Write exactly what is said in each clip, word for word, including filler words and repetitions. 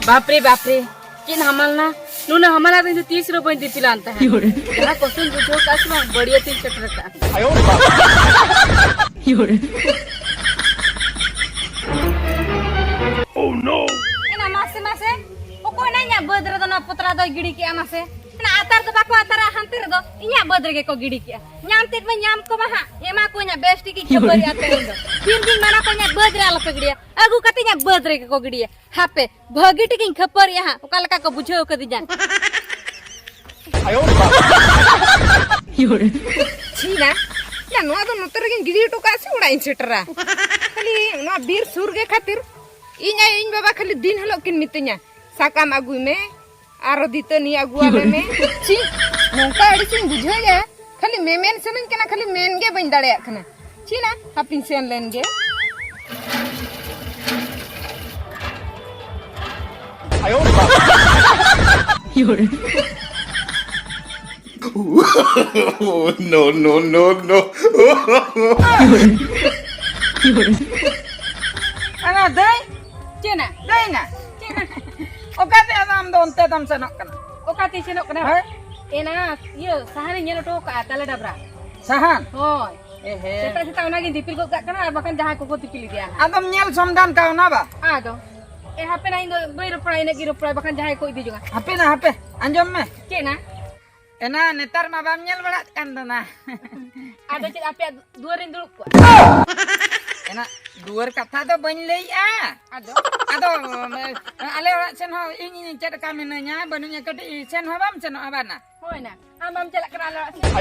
ᱵᱟᱯᱨᱮ, ᱵᱟᱯᱨᱮ, ᱪᱮᱫ ᱦᱟᱢᱟᱞ ᱱᱟ? ᱱᱩᱱᱟᱹᱜ ᱦᱟᱢᱟᱞ ᱟᱫᱚ ᱤᱧ ᱫᱚ ᱛᱤᱥ ᱨᱮ ᱵᱟᱹᱧ ᱫᱤᱯᱤᱞᱟᱱ ᱛᱟᱦᱮᱸᱫ᱾ ᱡᱟᱦᱟᱸ ᱠᱚᱥᱴᱚᱧ ᱵᱩᱡᱷᱟᱹᱣ ᱠᱟᱜ ᱥᱮ ᱵᱟᱝ, ᱵᱟᱹᱲᱤᱭᱟᱹ ᱛᱤᱧ ᱥᱮᱴᱮᱨ ᱠᱟᱜᱼᱟ᱾ ᱮᱱᱟ ᱢᱟᱥᱮ, ᱢᱟᱥᱮ, ᱚᱠᱚᱭ ᱱᱟ ᱤᱧᱟᱹᱜ ᱵᱟᱹᱫᱽ ᱨᱮᱫᱚ ᱱᱚᱣᱟ ᱯᱚᱛᱨᱟ ᱫᱚᱭ ᱜᱤᱰᱤ ᱠᱮᱜᱼᱟ ᱢᱟᱥᱮ? ᱮᱱᱟ ᱟᱛᱟᱨ ᱫᱚ ᱵᱟᱠᱚ ᱟᱛᱟᱨᱟ ᱦᱟᱱᱛᱮ ᱨᱮᱫᱚ, ᱤᱧᱟᱹᱜ ᱵᱟᱹᱫᱽ ᱨᱮᱜᱮ ᱠᱚ ᱜᱤᱰᱤ ᱠᱮᱜᱼᱟ᱾ ᱧᱟᱢ ᱛᱮᱫ ᱢᱟ ᱧᱟᱢ ᱠᱚᱢᱟ ᱦᱟᱸᱜ, ᱮᱢᱟ ᱠᱚᱣᱟᱧ ᱦᱟᱸᱜ ᱵᱮᱥ ᱴᱷᱤᱠ ᱤᱧ ᱠᱷᱟᱹᱯᱟᱹᱨᱤᱜᱼᱟ ᱛᱮᱦᱮᱧ ᱫᱚ᱾ ᱫᱤᱱ ᱜᱤᱧ ᱢᱟᱱᱟ ᱠᱚᱣᱟ ᱤᱧᱟᱹᱜ ᱵᱟᱹᱫᱽ ᱨᱮ ᱟᱞᱚᱯᱮ ᱜᱤᱰᱤᱭᱟ, ᱟᱹᱜᱩ ᱠᱟᱛᱮ ᱤᱧᱟᱹᱜ ᱵᱟᱹᱫᱽ ᱨᱮᱜᱮ ᱠᱚ ᱜᱤᱰᱤᱭᱟ᱾ ᱦᱟᱯᱮ, ᱵᱷᱟᱹᱜᱤ ᱴᱷᱤᱠ ᱤᱧ ᱠᱷᱟᱹᱯᱟᱹᱨᱤᱜᱼᱟ ᱦᱟᱸᱜ, ᱚᱠᱟ ᱞᱮᱠᱟ ᱠᱚ ᱵᱩᱡᱷᱟᱹᱣ ᱠᱟᱫᱤᱧᱟ᱾ ᱪᱷᱤ ᱱᱟ, ᱭᱟ, ᱱᱚᱣᱟ ᱫᱚ ᱱᱚᱛᱮ ᱨᱮᱜᱮᱧ ᱜᱤᱰᱤ ᱦᱚᱴᱚ ᱠᱟᱜᱼᱟ ᱥᱮ ᱚᱲᱟᱜ ᱤᱧ ᱥᱮᱴᱮᱨᱟ? ᱠᱷᱟᱹᱞᱤ ᱱᱚᱣᱟ ᱵᱤᱨ ᱥᱩᱨ ᱜᱮ ᱠᱷᱟᱹᱛᱤᱨ ᱤᱧ ᱟᱭᱳ ᱤᱧ ᱵᱟᱵᱟ ᱠᱷᱟᱹᱞᱤ ᱫᱤᱱ ᱦᱤᱞᱳᱜ ᱠᱤᱱ ᱢᱤᱛᱟᱹᱧᱟ, "ᱥᱟᱠᱟᱢ ᱟᱹᱜᱩᱭ ᱢᱮ, ᱟᱨᱚ ᱫᱤᱛᱟᱹᱱᱤ ᱟᱹᱜᱩᱣᱟᱞᱮ ᱢᱮ᱾" ᱪᱷᱤ, ᱱᱚᱝᱠᱟ ᱟᱹᱲᱤᱥᱤᱧ ᱵᱩᱡᱷᱟᱹᱣᱮᱫᱼᱟ, ᱠᱷᱟᱹᱞᱤ ᱢᱮᱢᱮᱱ ᱥᱟᱱᱟᱧ ᱠᱟᱱᱟ, ᱠᱷᱟᱹᱞᱤ ᱢᱮᱱ ᱜᱮ ᱵᱟᱹᱧ ᱫᱟᱲᱮᱭᱟᱜ ᱠᱟᱱᱟ᱾ ᱪᱷᱤ ᱱᱟ, ᱦᱟᱯᱤᱧ ᱥᱮᱱ ᱞᱮᱱ ᱜᱮ᱾ No, no, no, no. ᱟᱱᱟ ᱫᱟᱹᱭ, ᱪᱮᱫ ᱱᱟ? ᱫᱟᱹᱭ ᱱᱟ᱾ ᱪᱮᱫ ᱱᱟ? ᱚᱠᱟᱛᱮ ᱟᱫᱚ ᱟᱢ ᱫᱚ ᱚᱱᱛᱮ ᱫᱚᱢ ᱥᱮᱱᱚᱜ ᱠᱟᱱᱟ? ᱚᱠᱟᱛᱮ ᱥᱮᱱᱚᱜ ᱠᱟᱱᱟ? ᱦᱮᱸ? ᱮᱱᱟ, ᱤᱭᱟᱹ, ᱥᱟᱦᱟᱱᱤᱧ ᱧᱮᱞ ᱦᱚᱴᱚ ᱠᱟᱜᱼᱟ, ᱛᱟᱞᱮ ᱰᱟᱵᱨᱟ᱾ ᱥᱟᱦᱟᱱ? ᱦᱳᱭ᱾ ᱮᱦᱮ᱾ ᱥᱮᱛᱟᱜ ᱥᱮᱛᱟᱜ ᱚᱱᱟᱜᱤᱧ ᱫᱤᱯᱤᱞ ᱜᱚᱫ ᱠᱟᱜ ᱠᱟᱱᱟ, ᱟᱨ ᱵᱟᱠᱷᱟᱱ ᱡᱟᱦᱟᱸᱭ ᱠᱚᱠᱚ ᱫᱤᱯᱤᱞ ᱤᱫᱤᱭᱟ ᱦᱟᱸᱜ᱾ ᱟᱫᱚᱢ ᱧᱮᱞ ᱥᱚᱱᱫᱷᱟᱱ ᱠᱟᱣᱱᱟ ᱵᱟ? ᱟᱫᱚ, ᱮ, ᱦᱟᱯᱮ ᱱᱟ, ᱤᱧ ᱫᱚ ᱵᱟᱹᱧ ᱨᱚᱯᱚᱲᱟ, ᱤᱱᱟᱹᱜ ᱜᱤᱧ ᱨᱚᱯᱚᱲᱟ, ᱵᱟᱠᱷᱟᱱ ᱡᱟᱦᱟᱸᱭ ᱠᱚ ᱤᱫᱤ ᱡᱚᱝᱟ᱾ ᱦᱟᱯᱮ ᱱᱟ, ᱦᱟᱯᱮ, ᱟᱸᱡᱚᱢ ᱢᱮ᱾ ᱪᱮᱫ ᱱᱟ? ᱮᱱᱟ, ᱱᱮᱛᱟᱨ ᱢᱟ ᱵᱟᱢ ᱧᱮᱞ ᱵᱟᱲᱟᱜ ᱠᱟᱱ ᱫᱚ ᱱᱟ᱾ ᱟᱫᱚ ᱪᱮᱫ ᱟᱯᱮᱭᱟᱜ ᱫᱩᱣᱟᱹᱨ ᱨᱤᱧ ᱫᱩᱲᱩᱵ ᱠᱚᱜᱼᱟ? ᱮᱱᱟ, ᱫᱩᱣᱟᱹᱨ ᱠᱟᱛᱷᱟ ᱫᱚ ᱵᱟᱹᱧ ᱞᱟᱹᱭᱮᱜᱼᱟ᱾ ᱟᱫᱚ? ᱟᱫᱚ, ᱟᱞᱮ ᱚᱲᱟᱜ ᱥᱮᱱ ᱦᱚᱸ ᱤᱧ, ᱤᱧ ᱪᱮᱫ ᱞᱮᱠᱟ ᱢᱤᱱᱟᱹᱧᱟ, ᱵᱟᱹᱱᱩᱧᱟ, ᱠᱟᱹᱴᱤᱡ ᱥᱮᱱ ᱦᱚᱸ ᱵᱟᱢ ᱥᱮᱱᱚᱜᱼᱟ ᱵᱟᱱᱟ? ᱦᱳᱭ ᱱᱟ, ᱟᱢ ᱵᱟᱢ ᱪᱟᱞᱟᱜ ᱠᱟᱱᱟ ᱟᱞᱮ ᱚᱲᱟᱜ ᱥᱮᱱ?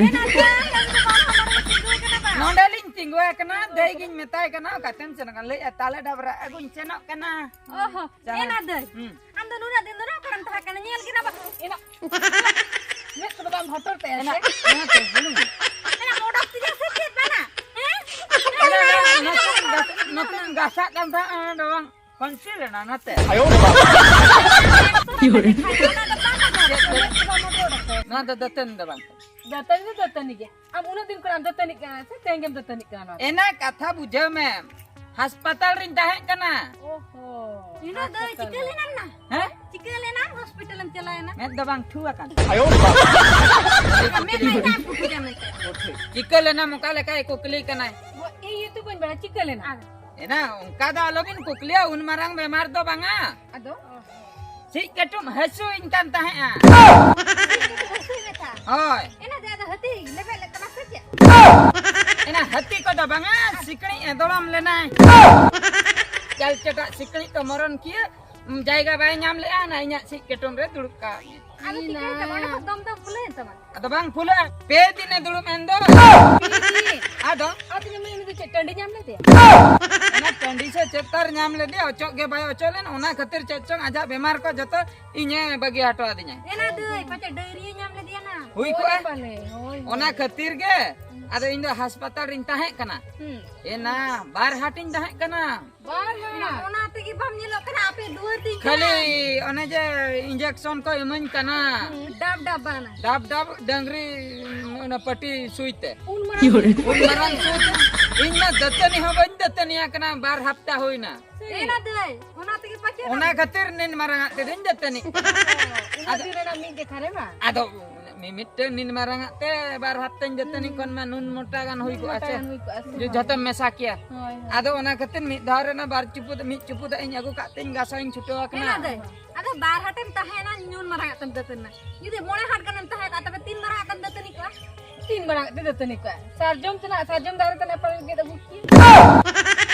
ᱮᱱᱟ, ᱫᱟᱹᱭ, ᱟᱢ ᱫᱚ ᱵᱟᱢ ᱦᱟᱢᱟᱨ ᱨᱮ ᱛᱤᱸᱜᱩ ᱟᱠᱟᱱᱟ ᱵᱟ? ᱱᱚᱰᱮ ᱞᱤᱧ ᱛᱤᱸᱜᱩ ᱟᱠᱟᱱᱟ, ᱫᱟᱹᱭ ᱜᱤᱧ ᱢᱮᱛᱟᱭ ᱠᱟᱱᱟ, ᱚᱠᱟᱛᱮᱢ ᱥᱮᱱᱚᱜ ᱠᱟᱱᱟ? ᱞᱟᱹᱭᱮᱜᱼᱟ, ᱛᱟᱞᱮ ᱰᱟᱵᱨᱟ ᱟᱹᱜᱩᱧ ᱥᱮᱱᱚᱜ ᱠᱟᱱᱟ᱾ ᱚ ᱦᱚᱸ, ᱡᱟᱦᱟᱸ ᱮᱱᱟ ᱫᱟᱹᱭ᱾ ᱦᱩᱸ᱾ ᱟᱢ ᱫᱚ ᱱᱩᱱᱟᱹᱜ ᱫᱤᱱ ᱫᱚ ᱱᱚᱣᱟ ᱠᱚᱨᱮᱢ ᱛᱟᱦᱮᱸ ᱠᱟᱱᱟ, ᱧᱮᱞ ᱜᱮ ᱱᱟ ᱵᱟ-, ᱮᱱᱟ᱾ ᱢᱮᱫ ᱠᱚᱫᱚ ᱵᱟᱢ ᱦᱚᱴᱚᱨ ᱛᱟᱭᱟ ᱮᱱᱟ, ᱥᱮ? ᱮᱱᱟ ᱛᱚ, ᱦᱩᱸ᱾ ᱮᱱᱟ ᱚᱰᱚᱠ ᱛᱮᱜᱮ ᱥᱮ ᱪᱮᱫ ᱵᱟᱱᱟ? ᱦᱮᱸ? ᱮᱱᱟ, ᱮᱱᱟ, ᱱᱚᱛᱮᱢ ᱜᱟᱥ-, ᱱᱚᱛᱮᱢ ᱜᱟᱥᱟᱜ ᱠᱟᱱ ᱛᱟᱦᱮᱸᱫ, ᱚᱱᱟ ᱫᱚ ᱵᱟᱝ, ᱠᱚᱱᱥᱤᱞ ᱮᱱᱟ, ᱱᱟᱛᱮ᱾ ᱚᱱᱟ ᱫᱚ ᱵᱟᱝ ᱠᱟᱱᱟ᱾ ᱱᱚᱣᱟ ᱫᱚ ᱫᱟᱹᱛᱟᱹᱱᱤ ᱫᱚ ᱵᱟᱝ ᱠᱟᱱᱟ᱾ ᱫᱟᱹᱛᱟᱹᱱᱤ ᱫᱚ ᱫᱟᱹᱛᱟᱹᱱᱤ ᱜᱮ᱾ ᱟᱢ ᱩᱱᱟᱹᱜ ᱫᱤᱱ ᱠᱷᱚᱱᱟᱜ ᱮᱢ ᱫᱟᱹᱛᱟᱹᱱᱤᱜ ᱠᱟᱱᱟ ᱥᱮ ᱛᱮᱦᱮᱧ ᱜᱮᱢ ᱫᱟᱹᱛᱟᱹᱱᱤᱜ ᱠᱟᱱᱟ ᱱᱚᱣᱟ ᱫᱚ? ᱮᱱᱟ ᱠᱟᱛᱷᱟ ᱵᱩᱡᱷᱟᱹᱣ ᱢᱮ᱾ ᱦᱟᱥᱯᱟᱛᱟᱞ ᱨᱤᱧ ᱛᱟᱦᱮᱸ ᱠᱟᱱᱟ᱾ ᱚᱦᱚ᱾ ᱤᱱᱟᱹ ᱫᱚ ᱦᱟᱥᱯᱟᱛᱟᱞ ᱪᱤᱠᱟᱹ ᱨᱮ᱾ ᱞᱮᱱᱟᱢ ᱱᱟ? ᱦᱮᱸ? ᱪᱤᱠᱟᱹ ᱞᱮᱱᱟᱢ? ᱦᱚᱥᱯᱤᱴᱟᱞ ᱮᱢ ᱪᱟᱞᱟᱣ ᱮᱱᱟ? ᱢᱮᱫ ᱫᱚ ᱵᱟᱝ ᱴᱷᱩ ᱟᱠᱟᱱ᱾ ᱢᱮᱫ ᱞᱟᱡ ᱧᱟᱢ ᱠᱩᱠᱞᱤ ᱧᱟᱢ ᱮᱱᱛᱮ᱾ ᱪᱤᱠᱟᱹ ᱞᱮᱱᱟᱢ ᱚᱠᱟ ᱞᱮᱠᱟᱭ ᱠᱩᱠᱞᱤ ᱠᱟᱱᱟᱭ? ᱤᱧ ᱧᱩᱛᱩᱢ ᱵᱟᱹᱧ ᱵᱟᱲᱟᱭᱟ, ᱪᱤᱠᱟᱹ ᱞᱮᱱᱟ? ᱮᱱᱟ ᱚᱱᱠᱟ ᱫᱚ ᱟᱞᱚᱵᱤᱱ ᱠᱩᱠᱞᱤᱭᱟ, ᱩᱱ ᱢᱟᱨᱟᱝ ᱵᱮᱢᱟᱨ ᱫᱚ ᱵᱟᱝᱟ᱾ ᱟᱫᱚ? ᱥᱤᱡ ᱠᱟᱹᱴᱩᱵ ᱦᱟᱹᱥᱩᱧ ᱠᱟᱱ ᱛᱟᱦᱮᱸᱜᱼᱟ᱾ ᱦᱟᱹᱥᱩᱭ ᱢᱮ ᱛᱟᱢ? ᱦᱳᱭ᱾ ᱮᱱᱟ ᱫᱚ ᱟᱫᱚ ᱦᱟᱹᱛᱤ ᱞᱮᱵᱮᱫ ᱞᱮᱫ ᱛᱟᱢᱟ ᱥᱮ ᱪᱮᱫ? ᱮᱱᱟ ᱦᱟᱹᱛᱤ ᱠᱚᱫᱚ ᱵᱟᱝᱟ, ᱥᱤᱠᱲᱤᱡ ᱮ ᱫᱚᱲᱚᱢ ᱞᱮᱱᱟᱭ᱾ ᱪᱟᱞ ᱪᱮᱴᱟᱜ ᱥᱤᱠᱲᱤᱡ ᱠᱚ ᱢᱚᱨᱚᱱ ᱠᱤᱭᱟᱹ, ᱡᱟᱭᱜᱟ ᱵᱟᱭ ᱧᱟᱢ ᱞᱮᱜᱼᱟ, ᱚᱱᱟ ᱤᱧᱟᱜ ᱥᱤᱡ ᱠᱟᱹᱴᱩᱵ ᱨᱮ ᱫᱩᱲᱩᱵ ᱠᱟᱜ ᱢᱮ᱾ ᱟᱫᱚ ᱪᱤᱠᱟᱹᱭᱮᱱ ᱛᱟᱢᱟ? ᱚᱸᱰᱮ ᱠᱷᱚᱱ ᱫᱚᱢ ᱫᱚᱢ ᱯᱷᱩᱞᱟᱹᱭᱮᱱ ᱛᱟᱢᱟ? ᱟᱫᱚ ᱵᱟᱝ ᱯᱷᱩᱞᱟᱹᱜᱼᱟ, ᱯᱮ ᱫᱤᱱᱮ ᱫᱩᱲᱩᱵ ᱮᱱ ᱫᱚ᱾ ᱯᱮ ᱫᱤᱱ? ᱟᱫᱚ? ᱟᱫᱚ ᱩᱱᱤ ᱫᱚ ᱪᱮᱫ ᱴᱟᱺᱰᱤ ᱧᱟᱢ ᱞᱮᱫᱮᱭᱟ? ᱚᱱᱟ ᱴᱟᱺᱰᱤ ᱥᱮ ᱪᱮᱫ ᱛᱟᱨ ᱧᱟᱢ ᱞᱮᱫᱮᱭᱟ, ᱚᱪᱚᱜ ᱜᱮ ᱵᱟᱭ ᱚᱪᱚᱜ ᱞᱮᱱ, ᱚᱱᱟ ᱠᱷᱟᱹᱛᱤᱨ ᱪᱮᱫ ᱪᱚᱝ ᱟᱡᱟᱜ ᱵᱮᱢᱟᱨ ᱠᱚ ᱡᱚᱛᱚ ᱤᱧᱮ ᱵᱟᱹᱜᱤ ᱦᱚᱴᱚ ᱟᱹᱫᱤᱧᱟ᱾ ᱮᱱᱟ ᱫᱟᱹᱭ, ᱯᱟᱪᱮ ᱰᱟᱭᱨᱤᱭᱟ ᱧᱟᱢ ᱞᱮᱫᱮᱭᱟ ᱱᱟ᱾ ᱦᱩᱭ ᱠᱚᱜᱼᱟ᱾ ᱯᱟᱞᱮ, ᱦᱳᱭ᱾ ᱚᱱᱟ ᱠᱷᱟᱹᱛᱤᱨ ᱜᱮ ᱟᱫᱚ ᱤᱧ ᱫᱚ ᱦᱟᱥᱯᱟᱛᱟᱞ ᱨᱤᱧ ᱛᱟᱦᱮᱸ ᱠᱟᱱᱟ᱾ ᱦᱩᱸ᱾ ᱮᱱᱟ ᱵᱟᱨ ᱦᱟᱴᱤᱧ ᱛᱟᱦᱮᱸ ᱠᱟᱱᱟ᱾ ᱵᱟᱨ ᱦᱟᱴ᱾ ᱚᱱᱟ ᱛᱮᱜᱮ ᱵᱟᱢ ᱧᱮᱞᱚᱜ ᱠᱟᱱᱟ ᱟᱯᱮ ᱫᱩᱣᱟᱹᱨ ᱛᱤᱧ ᱠᱷᱟᱹᱞᱤ ᱠᱟᱱᱟ᱾ ᱚᱱᱮ ᱡᱮ ᱤᱧᱡᱮᱠᱥᱚᱱ ᱠᱚ ᱤᱢᱟᱹᱧ ᱠᱟᱱᱟ᱾ ᱦᱩᱸ, ᱰᱟᱵ ᱰᱟᱵ ᱵᱟᱱᱟ᱾ ᱰᱟᱵ ᱰᱟᱵ ᱰᱟᱝᱨᱤ ᱚᱱᱟ ᱯᱟᱹᱴᱤ ᱥᱩᱭ ᱛᱮ᱾ ᱩᱱ ᱢᱟᱨᱟᱝ ᱩᱱ ᱢᱟᱨᱟᱝ ᱥᱩᱭ ᱛᱮ᱾ ᱤᱧ ᱢᱟ ᱫᱟᱹᱛᱟᱹᱱᱤ ᱦᱚᱸ ᱵᱟᱹᱧ ᱫᱟᱹᱛᱟᱹᱱᱤ ᱟᱠᱟᱱᱟ, ᱵᱟᱨ ᱦᱟᱯᱛᱟ ᱦᱩᱭᱱᱟ᱾ ᱮᱱᱟ ᱫᱟᱹᱭ, ᱚᱱᱟ ᱛᱮᱜᱮ ᱯᱟᱪᱮ ᱚᱱᱟ ᱱᱟᱢ᱾ ᱠᱷᱟᱹᱛᱤᱨ ᱱᱤᱱ ᱢᱟᱨᱟᱝ ᱟᱜ ᱛᱮᱫᱚᱧ ᱫᱟᱹᱛᱟᱹᱱᱤ᱾ ᱚᱱᱟ ᱟᱫᱚ ᱫᱤᱱ ᱨᱮᱱᱟᱜ ᱢᱤᱫ ᱡᱮᱠᱷᱟ ᱨᱮ ᱵᱟᱝ? ᱟᱫᱚ ᱢᱤᱢᱤᱫᱴᱟᱹᱝ ᱱᱤᱱ ᱢᱟᱨᱟᱝ ᱟᱜ ᱛᱮ ᱵᱟᱨ ᱦᱟᱯᱛᱟᱧ ᱫᱟᱹᱛᱟᱹᱱᱤ ᱦᱩᱸ᱾ ᱠᱷᱚᱱ ᱢᱟ ᱱᱩᱱ ᱢᱚᱴᱟ ᱜᱟᱱ ᱦᱩᱭ ᱱᱩᱱ ᱠᱚᱜᱼᱟ ᱢᱚᱴᱟ ᱥᱮ? ᱜᱟᱱ ᱦᱩᱭ ᱠᱚᱜᱼᱟ ᱥᱮ? ᱡᱩ-, ᱦᱳᱭ᱾ ᱡᱷᱚᱛᱚᱢ ᱢᱮᱥᱟ ᱠᱮᱭᱟ᱾ ᱦᱳᱭ, ᱦᱳᱭ᱾ ᱟᱫᱚ ᱚᱱᱟ ᱠᱷᱟᱹᱛᱤᱨ ᱢᱤᱫ ᱫᱷᱟᱣ ᱨᱮ ᱚᱱᱟ ᱵᱟᱨ ᱪᱩᱯᱩᱫ, ᱢᱤᱫ ᱪᱩᱯᱩᱫ ᱟᱜ ᱤᱧ ᱟᱹᱜᱩ ᱠᱟᱜ ᱛᱮᱧ ᱜᱟᱥᱟᱣ ᱤᱧ ᱪᱷᱩᱴᱟᱹᱣ ᱟᱠᱟᱱᱟ᱾ ᱦᱮᱸ ᱫᱟᱹᱭ, ᱟᱫᱚ ᱵᱟᱨ ᱦᱟᱴᱮᱢ ᱛᱟᱦᱮᱸᱭᱮᱱᱟ, ᱱᱩᱱ ᱢᱟᱨᱟᱝ ᱟᱜ ᱛᱮᱢ ᱫᱟᱹᱛᱟᱹᱱᱤ ᱮᱱᱟ᱾ ᱡᱩᱫᱤ ᱢᱚᱬᱮ ᱦᱟᱴ ᱜᱟᱱᱮᱢ ᱛᱟᱦᱮᱸ ᱠᱚᱜᱼᱟ, ᱛᱚᱵᱮ ᱛᱤᱱ ᱢᱟᱨᱟᱝ ᱟᱜ ᱛᱮᱢ ᱫᱟᱹᱛᱟᱹᱱᱤ ᱠᱚᱜᱼᱟ? ᱛᱤᱱ ᱢᱟᱨᱟᱝ ᱟᱜ ᱛᱮ ᱫᱟᱹᱛᱟᱹᱱᱤ ᱠᱚᱜᱼᱟ? ᱥᱟᱨᱡᱚᱢ ᱛᱮᱱᱟᱜ, ᱥᱟᱨᱡᱚᱢ ᱫᱟᱨᱮ ᱛᱮᱱᱟᱜ ᱯᱟᱞᱮᱢ ᱜᱮᱫ ᱟᱹᱜᱩ ᱠᱮᱭᱟ᱾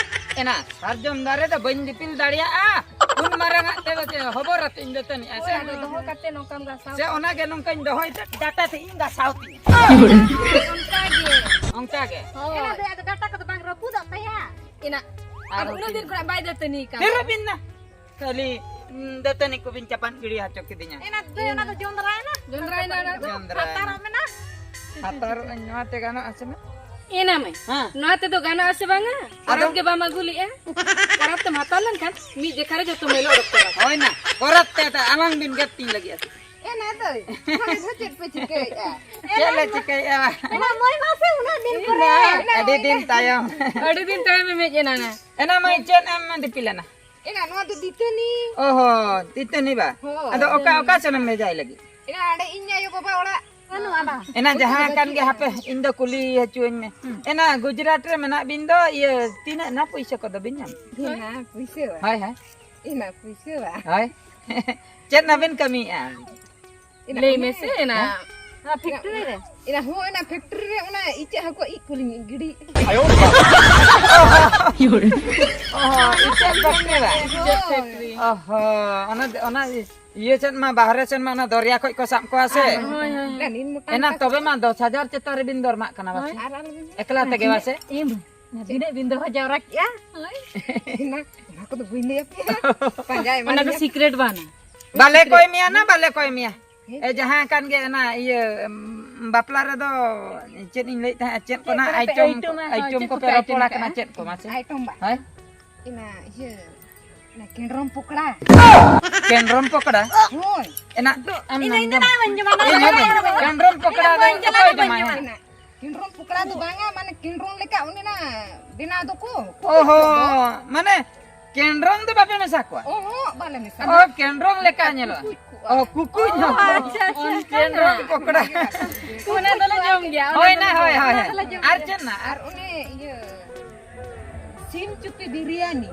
ᱮᱱᱟ, ᱥᱟᱨᱡᱚᱢ ᱫᱟᱨᱮ ᱫᱚ ᱵᱟᱹᱧ ᱫᱤᱯᱤᱞ ᱫᱟᱲᱮᱭᱟᱜᱼᱟ᱾ ᱩᱱ ᱢᱟᱨᱟᱝ ᱟᱜ ᱛᱮᱫᱚ ᱪᱮᱫ ᱦᱚᱵᱚᱨ ᱟᱛᱮ ᱤᱧ ᱫᱟᱹᱛᱟᱹᱱᱤᱜᱼᱟ ᱥᱮ? ᱦᱳᱭ, ᱟᱫᱚ ᱫᱚᱦᱚ ᱠᱟᱛᱮ ᱱᱚᱝᱠᱟᱢ ᱜᱟᱥᱟᱣ ᱥᱮ ᱠᱟᱜᱼᱟ᱾ ᱚᱱᱟ ᱜᱮ ᱱᱚᱝᱠᱟᱧ ᱫᱚᱦᱚᱭ ᱛᱮ ᱰᱟᱴᱟ ᱛᱮ ᱤᱧ ᱜᱟᱥᱟᱣ ᱛᱤᱧᱟ᱾ ᱚᱱᱠᱟ ᱜᱮ᱾ ᱚᱱᱠᱟ ᱜᱮ᱾ ᱦᱳᱭ᱾ ᱮᱱᱟ ᱫᱚ ᱟᱫᱚ ᱰᱟᱴᱟ ᱠᱚᱫᱚ ᱵᱟᱝ ᱨᱟᱹᱯᱩᱫᱚᱜ ᱛᱟᱭᱟ? ᱮᱱᱟ᱾ ᱟᱨ ᱟᱨ ᱩᱱᱟᱹᱜ ᱫᱤᱱ ᱠᱷᱚᱱᱟᱜ ᱵᱟᱭ ᱫᱟᱹᱛᱟᱹᱱᱤ ᱠᱟᱱ ᱛᱤᱨᱮ ᱛᱟᱭᱟ᱾ ᱵᱤᱱ ᱱᱟ? ᱠᱷᱟᱹᱞᱤ, ᱩᱸ, ᱫᱟᱹᱛᱟᱹᱱᱤ ᱠᱚᱵᱤᱱ ᱪᱟᱯᱟᱫ ᱜᱤᱰᱤ ᱦᱚᱪᱚ ᱠᱤᱫᱤᱧᱟ᱾ ᱮᱱᱟ ᱫᱚ ᱚᱱᱟ ᱫᱚ ᱡᱚᱸᱫᱽᱨᱟᱭᱮᱱᱟ᱾ ᱡᱚᱸᱫᱽᱨᱟᱭᱮᱱᱟ ᱚᱱᱟ ᱫᱚ᱾ ᱡᱚᱸᱫᱽᱨᱟᱭᱮᱱᱟ᱾ ᱦᱟᱛᱟᱨᱚᱜ ᱢᱮᱱᱟ᱾ ᱦᱟᱛᱟᱨᱚᱜ ᱟᱹᱧ, ᱱᱚᱣᱟ ᱛᱮ ᱜᱟᱱᱚᱜ ᱟᱥᱮ ᱵᱟᱝ? ᱮᱱᱟ ᱢᱮ᱾ ᱦᱮᱸ᱾ ᱱᱚᱣᱟ ᱛᱮᱫᱚ ᱜᱟᱱᱚᱜ ᱟᱥᱮ ᱵᱟᱝᱟ? ᱟᱫᱚ? ᱯᱚᱨᱚᱵᱽ ᱜᱮ ᱵᱟᱢ ᱟᱹᱜᱩ ᱞᱮᱜᱼᱟ᱾ ᱯᱚᱨᱚᱵᱽ ᱛᱮᱢ ᱦᱟᱛᱟᱣ ᱞᱮᱱᱠᱷᱟᱱ ᱢᱤᱫ ᱡᱮᱠᱷᱟ ᱨᱮ ᱡᱚᱛᱚ ᱢᱮᱞᱚ ᱚᱰᱚᱠ ᱪᱟᱵᱟᱜᱼᱟ᱾ ᱦᱳᱭ ᱱᱟ, ᱯᱚᱨᱚᱵᱽ ᱛᱮ ᱫᱚ ᱟᱞᱟᱝ ᱵᱤᱱ ᱜᱮᱫ ᱛᱤᱧ ᱞᱟᱹᱜᱤᱫ ᱟᱥᱮ? ᱦᱮᱸ ᱛᱚ, ᱦᱳᱭ, ᱫᱚ ᱪᱮᱫ ᱯᱮ ᱪᱤᱠᱟᱹᱭᱮᱫᱼᱟ? ᱪᱮᱫ ᱞᱮ ᱪᱤᱠᱟᱹᱭᱮᱫᱼᱟ? ᱮᱱᱟ ᱢᱟᱹᱭ ᱢᱟ ᱥᱮ ᱩᱱᱟᱹᱜ ᱫᱤᱱ ᱯᱚᱨᱮ᱾ ᱟᱹᱰᱤ ᱫᱤᱱ ᱛᱟᱭᱚᱢ᱾ ᱟᱹᱰᱤ ᱫᱤᱱ ᱛᱟᱭᱚᱢ ᱮᱢ ᱦᱮᱡ ᱮᱱᱟ ᱱᱟ᱾ ᱮᱱᱟ ᱢᱟᱹᱭ ᱪᱮᱫ ᱮᱢ ᱫᱤᱯᱤᱞ ᱮᱱᱟ? ᱮᱱᱟ ᱱᱚᱣᱟ ᱫᱚ ᱫᱤᱛᱟᱹᱱᱤ᱾ ᱚ ᱦᱚᱸ, ᱫᱤᱛᱟᱹᱱᱤ ᱵᱟ᱾ ᱦᱳᱭ᱾ ᱟᱫᱚ ᱚᱠᱟ, ᱚᱠᱟ ᱥᱮᱱ ᱮᱢ ᱵᱷᱮᱡᱟᱭ ᱞᱟᱹᱜᱤᱫ? ᱮᱱᱟ ᱟᱸᱰᱮ ᱤᱧ ᱟᱭᱳ ᱵᱟᱵᱟ ᱚᱲᱟᱜ᱾ ᱵᱟᱹᱱᱩᱜᱼᱟ ᱵᱟ᱾ ᱮᱱᱟ ᱡᱟᱦᱟᱸ ᱠᱟᱱ ᱜᱮ, ᱦᱟᱯᱮ ᱤᱧ ᱫᱚ ᱠᱩᱞᱤ ᱦᱚᱪᱚᱧ ᱢᱮ᱾ ᱦᱩᱸ᱾ ᱮᱱᱟ ᱜᱩᱡᱽᱨᱟᱴ ᱨᱮ ᱢᱮᱱᱟᱜ ᱵᱤᱱ ᱫᱚ, ᱤᱭᱟᱹ, ᱛᱤᱱᱟᱹᱜ ᱱᱟ ᱯᱩᱭᱥᱟᱹ ᱠᱚᱫᱚ ᱵᱤᱱ ᱧᱟᱢ? ᱮᱱᱟ ᱯᱩᱭᱥᱟᱹ ᱵᱟ᱾ ᱦᱳᱭ, ᱦᱳᱭ᱾ ᱮᱱᱟ ᱯᱩᱭᱥᱟᱹ ᱵᱟ᱾ ᱦᱳᱭ᱾ ᱪᱮᱫ ᱱᱟ ᱵᱤᱱ ᱠᱟᱹᱢᱤᱭᱮᱫᱼᱟ? ᱮᱱᱟ ᱞᱟᱹᱭ ᱚᱱᱮ ᱢᱮᱥᱮ ᱮᱱᱟ᱾ ᱦᱮᱸ? ᱚᱱᱟ ᱯᱷᱮᱠᱴᱨᱤ ᱨᱮ? ᱮᱱᱟ ᱦᱚᱸ, ᱚᱱᱟ ᱯᱷᱮᱠᱴᱨᱤ ᱨᱮ ᱚᱱᱟ ᱤᱪᱟᱹᱜ ᱦᱟᱹᱠᱩ ᱤᱡ ᱠᱚᱞᱤᱧ ᱜᱤᱰᱤ᱾ ᱚ ᱦᱚᱸ, ᱤᱪᱟᱹᱜ ᱯᱷᱮᱠᱴᱨᱤ ᱨᱮ? ᱤᱪᱟᱹᱜ ᱯᱷᱮᱠᱴᱨᱤ᱾ ᱚ ᱦᱚᱸ, ᱚᱱᱟ, ᱚᱱᱟ ᱤᱭᱟᱹ ᱥᱮᱫ ᱢᱟ, ᱵᱟᱦᱨᱮ ᱥᱮᱫ ᱢᱟ ᱚᱱᱟ ᱫᱚᱨᱭᱟ ᱠᱷᱚᱡ ᱠᱚ ᱥᱟᱵ ᱠᱚᱣᱟ ᱥᱮ? ᱦᱳᱭ, ᱦᱳᱭ, ᱦᱳᱭ᱾ ᱮᱱᱟ ᱛᱚᱵᱮ ᱢᱟ ᱫᱚᱥ ᱦᱟᱡᱟᱨ ᱪᱮᱛᱟᱱ ᱨᱮᱵᱤᱱ ᱫᱚᱨᱢᱟᱜ ᱠᱟᱱᱟ ᱵᱟᱥᱮ? ᱦᱳᱭ, ᱟᱨ ᱟᱞᱚᱵᱤᱱ ᱮᱠᱞᱟ ᱛᱮᱜᱮ ᱵᱟᱥᱮ? ᱮᱢ, ᱛᱤᱱᱟᱹᱜ ᱵᱤᱱ ᱫᱚᱦᱚ ᱡᱟᱣᱨᱟ ᱠᱮᱜᱼᱟ? ᱦᱳᱭ᱾ ᱮᱱᱟ, ᱚᱱᱟ ᱠᱚᱫᱚ ᱵᱟᱹᱧ ᱞᱟᱹᱭ ᱟᱯᱮᱭᱟ᱾ ᱯᱟᱸᱡᱟᱭ ᱚᱱᱟ ᱫᱚ ᱮᱢᱟᱞᱤᱧᱟ᱾ ᱥᱤᱠᱨᱮᱴ ᱵᱟᱝᱟ᱾ ᱵᱟᱞᱮ ᱠᱚᱭ ᱢᱮᱭᱟ ᱱᱟ, ᱵᱟᱞᱮ ᱠᱚᱭ ᱢᱮᱭᱟ᱾ ᱦᱮᱸ᱾ ᱮ, ᱡᱟᱦᱟᱸ ᱠᱟᱱ ᱜᱮ ᱚᱱᱟ ᱤᱭᱟᱹ, ᱩᱢ, ᱵᱟᱯᱞᱟ ᱨᱮᱫᱚ ᱪᱮᱫ ᱤᱧ ᱞᱟᱹᱭᱮᱫ ᱛᱟᱦᱮᱸᱫ, ᱪᱮᱫ ᱠᱚ ᱪᱮᱫ ᱱᱟ ᱠᱚᱯᱮ ᱟᱭᱴᱚᱢ, ᱟᱭᱴᱚᱢᱟ? ᱦᱳᱭ, ᱟᱭᱴᱚᱢ ᱪᱮᱫ ᱠᱚᱯᱮ ᱠᱚᱯᱮ ᱨᱚᱯᱚᱲ ᱟᱭᱴᱚᱢ ᱟᱠᱟᱱᱟ, ᱠᱟᱜᱼᱟ? ᱪᱮᱫ ᱠᱚ ᱢᱟᱥᱮ? ᱟᱭᱴᱚᱢ ᱵᱟ? ᱦᱳᱭ᱾ ᱤᱱᱟ ᱤᱭᱟᱹ, ᱤᱱᱟ ᱠᱮᱱᱰᱨᱚᱢ ᱯᱚᱠᱲᱟ᱾ ᱠᱮᱱᱰᱨᱚᱢ ᱯᱚᱠᱲᱟ? ᱦᱳᱭ᱾ ᱮᱱᱟ ᱫᱚ ᱟᱢ ᱤᱧ ᱫᱚ ᱱᱟᱢ ᱤᱧ ᱫᱚ ᱡᱚᱢ? ᱵᱟᱹᱧ ᱡᱚᱢᱟ, ᱤᱧ ᱦᱚᱸ ᱵᱟᱹᱧ ᱡᱚᱢᱟ᱾ ᱠᱮᱱᱰᱨᱚᱢ ᱯᱚᱠᱲᱟ ᱫᱚ ᱵᱟᱹᱧ ᱡᱚᱢᱟ, ᱚᱠᱚᱭ ᱵᱟᱹᱧ ᱡᱚᱢᱟ? ᱡᱚᱢᱟ᱾ ᱤᱱᱟ ᱠᱮᱱᱰᱨᱚᱢ ᱯᱚᱠᱲᱟ ᱫᱚ ᱵᱟᱝᱟ, ᱢᱟᱱᱮ ᱠᱮᱱᱰᱨᱚᱢ ᱞᱮᱠᱟ ᱚᱱᱮ ᱱᱟ ᱵᱮᱱᱟᱣ ᱫᱚᱠᱚ᱾ ᱚ ᱦᱚᱸ, ᱢᱟᱱᱮ ᱠᱮᱱᱰᱨᱚᱢ ᱫᱚ ᱵᱟᱯᱮ ᱢᱮᱥᱟ ᱠᱚᱣᱟ? ᱚᱦᱚᱸ, ᱵᱟᱞᱮ ᱢᱮᱥᱟ ᱚ, ᱠᱚᱣᱟ᱾ ᱠᱮᱱᱰᱨᱚᱢ ᱞᱮᱠᱟ ᱧᱮᱞᱚᱜᱼᱟ᱾ ᱠᱩᱠᱩᱡ ᱠᱚᱜᱼᱟ᱾ ᱚ, ᱠᱩᱠᱩᱡ ᱦᱚᱸ᱾ ᱚ, ᱟᱪᱪᱷᱟ, ᱟᱪᱪᱷᱟ, ᱠᱮᱱᱰᱨᱚᱢ ᱟᱪᱪᱷᱟ᱾ ᱯᱚᱠᱚᱲᱟ᱾ ᱚᱱᱟ ᱫᱚᱞᱮ ᱡᱚᱢ ᱜᱮᱭᱟ, ᱚᱱᱟ ᱦᱳᱭ ᱫᱚᱞᱮ ᱱᱟ, ᱡᱚᱢ ᱦᱳᱭ, ᱜᱮᱭᱟ, ᱦᱳᱭ, ᱚᱱᱟ ᱦᱳᱭ᱾ ᱫᱚᱞᱮ ᱡᱚᱢ ᱟᱨ ᱜᱮᱭᱟ᱾ ᱪᱮᱫ ᱱᱟ? ᱟᱨ ᱚᱱᱮ ᱤᱭᱟᱹ, ᱥᱤᱢ ᱪᱩᱯᱤ ᱵᱤᱨᱭᱟᱱᱤ᱾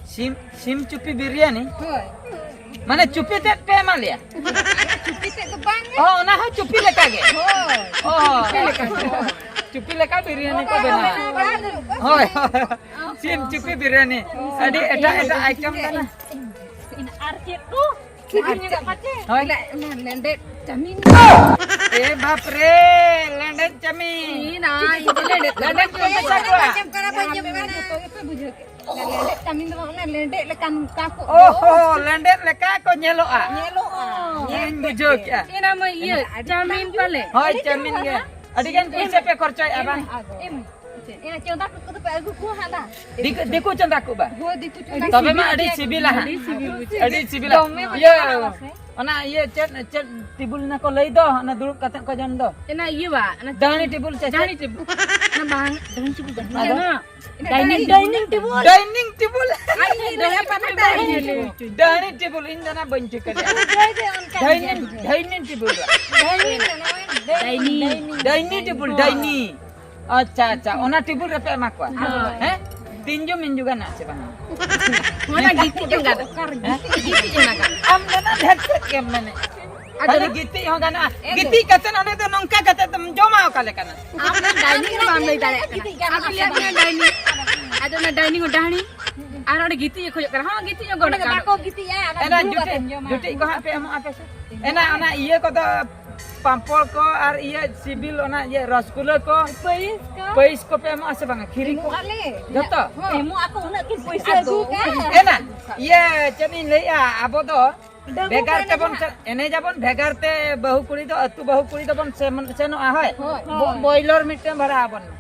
ᱥᱤᱢ, ᱥᱤᱢ ᱪᱩᱯᱤ ᱵᱤᱨᱭᱟᱱᱤ? ᱦᱳᱭ᱾ ᱢᱟᱱᱮ ᱪᱩᱯᱤ ᱛᱮᱫ ᱯᱮ ᱮᱢᱟ ᱞᱮᱭᱟ? ᱪᱩᱯᱤ ᱛᱮᱫ ᱫᱚ ᱵᱟᱝ᱾ ᱚ, ᱚᱱᱟ ᱦᱚᱸ ᱪᱩᱯᱤ ᱞᱮᱠᱟ ᱜᱮ? ᱦᱳᱭ᱾ ᱚ᱾ ᱪᱩᱯᱤ ᱞᱮᱠᱟ ᱜᱮ, ᱦᱳᱭ᱾ ᱪᱩᱯᱤ ᱞᱮᱠᱟ ᱵᱤᱨᱭᱟᱱᱤ ᱠᱚ ᱵᱮᱱᱟᱣᱟ᱾ ᱦᱳᱭ, ᱦᱳᱭ᱾ ᱥᱤᱢ ᱪᱩᱯᱤ ᱵᱤᱨᱭᱟᱱᱤ᱾ ᱟᱹᱰᱤ ᱮᱴᱟᱜ ᱮᱴᱟᱜ ᱟᱭᱴᱮᱢ ᱠᱟᱱᱟ᱾ ᱟᱨ ᱪᱮᱫ ᱠᱚ? ᱥᱤᱵᱤᱞ ᱧᱚᱜᱟᱜ ᱯᱟᱪᱮ? ᱦᱳᱭ᱾ ᱚᱱᱟ, ᱚᱱᱟ ᱞᱮᱸᱰᱮᱫ ᱪᱟᱣᱢᱤᱱ᱾ ᱮ ᱵᱟᱯ ᱨᱮ, ᱞᱮᱸᱰᱮᱫ ᱪᱟᱣᱢᱤᱱ᱾ ᱤᱧ ᱱᱟ, ᱤᱧ ᱫᱚ ᱞᱮᱸᱰᱮᱫ ᱞᱮᱸᱰᱮᱫ ᱠᱚ ᱢᱮᱥᱟ ᱠᱚᱣᱟ? ᱟᱸᱡᱚᱢ ᱠᱟᱱᱟ, ᱵᱟᱹᱧ ᱟᱸᱡᱚᱢ ᱠᱟᱱᱟ᱾ ᱡᱚᱛᱚ ᱜᱮᱯᱮ ᱵᱩᱡᱷᱟᱹᱣ ᱠᱮᱫ᱾ ᱚᱱᱟ ᱞᱮᱸᱰᱮᱫ ᱪᱟᱣᱢᱤᱱ ᱫᱚ ᱵᱟᱝ, ᱚᱱᱟ ᱞᱮᱸᱰᱮᱫ ᱞᱮᱠᱟ ᱱᱚᱝᱠᱟ ᱠᱚᱜ ᱫᱚ᱾ ᱚ ᱦᱚ, ᱞᱮᱸᱰᱮᱫ ᱞᱮᱠᱟ ᱠᱚ ᱧᱮᱞᱚᱜᱼᱟ᱾ ᱧᱮᱞᱚᱜᱼᱟ᱾ ᱤᱧ ᱵᱩᱡᱷᱟᱹᱣ ᱠᱮᱜᱼᱟ᱾ ᱮᱱᱟ ᱢᱟ ᱤᱭᱟᱹ, ᱮᱱᱟ ᱟᱹᱰᱤ ᱪᱟᱣᱢᱤᱱ ᱪᱮᱦᱨᱟ᱾ ᱯᱟᱞᱮ᱾ ᱦᱳᱭ, ᱟᱹᱰᱤ ᱪᱟᱣᱢᱤᱱ ᱜᱮ᱾ ᱪᱮᱦᱨᱟ᱾ ᱟᱹᱰᱤ ᱜᱟᱱ ᱯᱩᱭᱥᱟᱹ ᱯᱮ ᱠᱷᱚᱨᱪᱟᱭᱮᱫᱼᱟ ᱵᱟᱝ? ᱮᱢ, ᱮᱢ᱾ ᱮᱱᱟ ᱪᱚᱸᱫᱟ ᱠᱚ ᱠᱚᱫᱚ ᱯᱮ ᱟᱹᱜᱩ ᱠᱚᱣᱟ ᱦᱟᱸᱜ ᱫᱟ? ᱫᱤᱠᱩ, ᱫᱤᱠᱩ ᱪᱚᱸᱫᱟ ᱠᱚ ᱵᱟ? ᱦᱳᱭ, ᱫᱤᱠᱩ ᱪᱚᱸᱫᱟ᱾ ᱛᱚᱵᱮ ᱢᱟ ᱟᱹᱰᱤ ᱥᱤᱵᱤᱞᱟ ᱦᱟᱸᱜ᱾ ᱟᱹᱰᱤ ᱥᱤᱵᱤᱞ ᱵᱩᱡᱷᱟᱹᱜᱼᱟ᱾ ᱟᱹᱰᱤ ᱥᱤᱵᱤᱞᱟ᱾ ᱫᱚᱢᱮ ᱤᱭᱟᱹ, ᱵᱩᱡᱷᱟᱹᱜᱼᱟ ᱥᱮ? ᱚᱱᱟ ᱤᱭᱟᱹ ᱪᱮᱫ, ᱪᱮᱫ ᱴᱮᱵᱩᱞ ᱚᱱᱟ ᱠᱚ ᱞᱟᱹᱭ ᱫᱚ, ᱚᱱᱟ ᱫᱩᱲᱩᱵ ᱠᱟᱛᱮ ᱠᱚ ᱡᱚᱢ ᱫᱚ? ᱚᱱᱟ ᱤᱭᱟᱹ ᱵᱟ, ᱚᱱᱟ ᱰᱟᱹᱦᱤ ᱴᱮᱵᱩᱞ ᱪᱮ ᱪᱮᱫ? ᱰᱟᱹᱦᱤ ᱴᱮᱵᱩᱞ᱾ ᱚᱱᱟ ᱵᱟᱝ, ᱰᱟᱹᱦᱤ ᱴᱮᱵᱩᱞ ᱫᱚ ᱵᱟᱝ᱾ ᱟᱫᱚ? ᱚᱱᱟ dining, dining table. Dining table. ᱟᱡ ᱤᱧ ᱞᱟᱹᱭᱟ, ᱯᱟᱛᱟ ᱰᱟᱭᱱᱤᱝ ᱴᱮᱵᱩᱞ᱾ ᱰᱟᱭᱱᱤᱝ ᱴᱮᱵᱩᱞ, ᱤᱧ ᱫᱚ ᱚᱱᱟ ᱵᱟᱹᱧ ᱴᱷᱤᱠᱟᱹ ᱞᱮᱫᱟ᱾ Dining, dining table. Dining, dining. Dining table, dining. ᱟᱪᱪᱷᱟ, ᱟᱪᱪᱷᱟ, ᱚᱱᱟ ᱴᱮᱵᱩᱞ ᱨᱮᱯᱮ ᱮᱢᱟ ᱠᱚᱣᱟ? ᱦᱳᱭ᱾ ᱦᱮᱸ? ᱛᱤᱧᱡᱩ ᱢᱤᱧᱡᱩ ᱜᱟᱱᱚᱜᱼᱟ ᱥᱮ ᱵᱟᱝᱟ? ᱚᱱᱟ ᱜᱤᱛᱤᱡ ᱡᱚᱝ ᱜᱟᱱᱚᱜᱼᱟ᱾ ᱦᱮᱸ? ᱜᱤᱛᱤᱡ ᱡᱚᱝ ᱜᱟᱱᱚᱜᱼᱟ᱾ ᱟᱢ ᱫᱚ ᱚᱱᱟ ᱰᱷᱮᱨ ᱥᱮᱫ ᱜᱮᱢ ᱢᱮᱱᱮᱫᱼᱟ᱾ ᱟᱫᱚ ᱠᱷᱟᱹᱞᱤ ᱜᱤᱛᱤᱡ ᱦᱚᱸ ᱜᱟᱱᱚᱜᱼᱟ᱾ ᱮ ᱜᱤᱛᱤᱡ ᱠᱟᱛᱮ ᱚᱸᱰᱮ ᱫᱚ ᱱᱚᱝᱠᱟ ᱠᱟᱛᱮ ᱫᱚᱢ ᱡᱚᱢᱟ ᱚᱠᱟ ᱞᱮᱠᱟᱱᱟᱜ? ᱟᱢ ᱫᱚ ᱰᱟᱭᱱᱤᱝ ᱦᱚᱸ ᱵᱟᱢ ᱞᱟᱹᱭ ᱫᱟᱲᱮᱭᱟᱜ ᱠᱟᱱᱟ᱾ ᱜᱤᱛᱤᱡ ᱜᱟᱱᱚᱜᱼᱟ ᱟᱢ ᱥᱮ ᱞᱟᱹᱭᱟᱫ ᱵᱟᱝ? ᱢᱮᱭᱟ ᱰᱟᱭᱱᱤᱝ᱾ ᱟᱫᱚ ᱚᱱᱟ ᱰᱟᱭᱱᱤᱝ ᱦᱚᱸ ᱰᱟᱦᱱᱤ᱾ ᱟᱨ ᱚᱸᱰᱮ ᱜᱤᱛᱤᱡ ᱮ ᱠᱷᱚᱡᱚᱜ ᱠᱟᱱᱟ᱾ ᱦᱚᱸ, ᱜᱤᱛᱤᱡ ᱦᱚᱸ ᱜᱚᱱᱚᱜ ᱚᱸᱰᱮ ᱫᱚ ᱠᱟᱱᱟ᱾ ᱵᱟᱠᱚ ᱜᱤᱛᱤᱡᱼᱟ, ᱚᱱᱟ ᱮᱱᱟ ᱫᱩᱲᱩᱵ ᱡᱩᱴᱤ, ᱠᱟᱛᱮᱢ ᱡᱚᱢᱟ᱾ ᱡᱩᱴᱤ ᱠᱚ ᱦᱟᱸᱜ ᱯᱮ ᱮᱢᱚᱜᱼᱟ ᱯᱮ ᱥᱮ? ᱮᱱᱟ ᱚᱱᱟ ᱤᱭᱟᱹ ᱠᱚᱫᱚ ᱯᱟᱸᱯᱚᱲ ᱠᱚ ᱟᱨ ᱤᱭᱟᱹ ᱥᱤᱵᱤᱞ ᱚᱱᱟ ᱤᱭᱟᱹ ᱨᱚᱥᱜᱩᱞᱟᱹ ᱠᱚ, ᱯᱟᱹᱭᱤᱥ ᱠᱚ᱾ ᱯᱟᱹᱭᱤᱥ ᱠᱚᱯᱮ ᱮᱢᱚᱜᱼᱟ ᱥᱮ ᱵᱟᱝᱟ? ᱠᱷᱤᱨᱤ ᱠᱚ? ᱮᱢᱚᱜ ᱟᱞᱮ᱾ ᱡᱚᱛᱚ? ᱮᱢᱚᱜ ᱟᱠᱚ, ᱩᱱᱟᱹᱜ ᱠᱤᱱ ᱯᱚᱭᱥᱟ ᱟᱫᱚ ᱟᱹᱜᱩ ᱠᱟᱜᱼᱟ᱾ ᱮᱱᱟ, ᱤᱭᱟᱹ ᱪᱮᱫ ᱤᱧ ᱞᱟᱹᱭᱮᱜᱼᱟ, ᱟᱵᱚ ᱫᱚ ᱰᱟᱹᱵᱩ ᱵᱷᱮᱜᱟᱨ ᱠᱟᱱᱟ ᱛᱮᱵᱚᱱ ᱱᱟᱦᱟᱜ᱾ ᱪᱟ-, ᱮᱱᱮᱡᱟᱵᱚᱱ ᱵᱷᱮᱜᱟᱨ ᱛᱮ, ᱵᱟᱹᱦᱩ ᱠᱩᱲᱤ ᱫᱚ ᱟᱹᱛᱩ ᱵᱟᱹᱦᱩ ᱠᱩᱲᱤ ᱫᱚᱵᱚᱱ ᱥᱮᱱ-, ᱥᱮᱱᱚᱜᱼᱟ, ᱦᱳᱭ᱾ ᱦᱳᱭ᱾ ᱵᱚ-, ᱵᱚᱭᱞᱚᱨ ᱢᱤᱫᱴᱟᱝ ᱵᱷᱟᱲᱟ ᱟᱵᱚᱱ ᱢᱮ᱾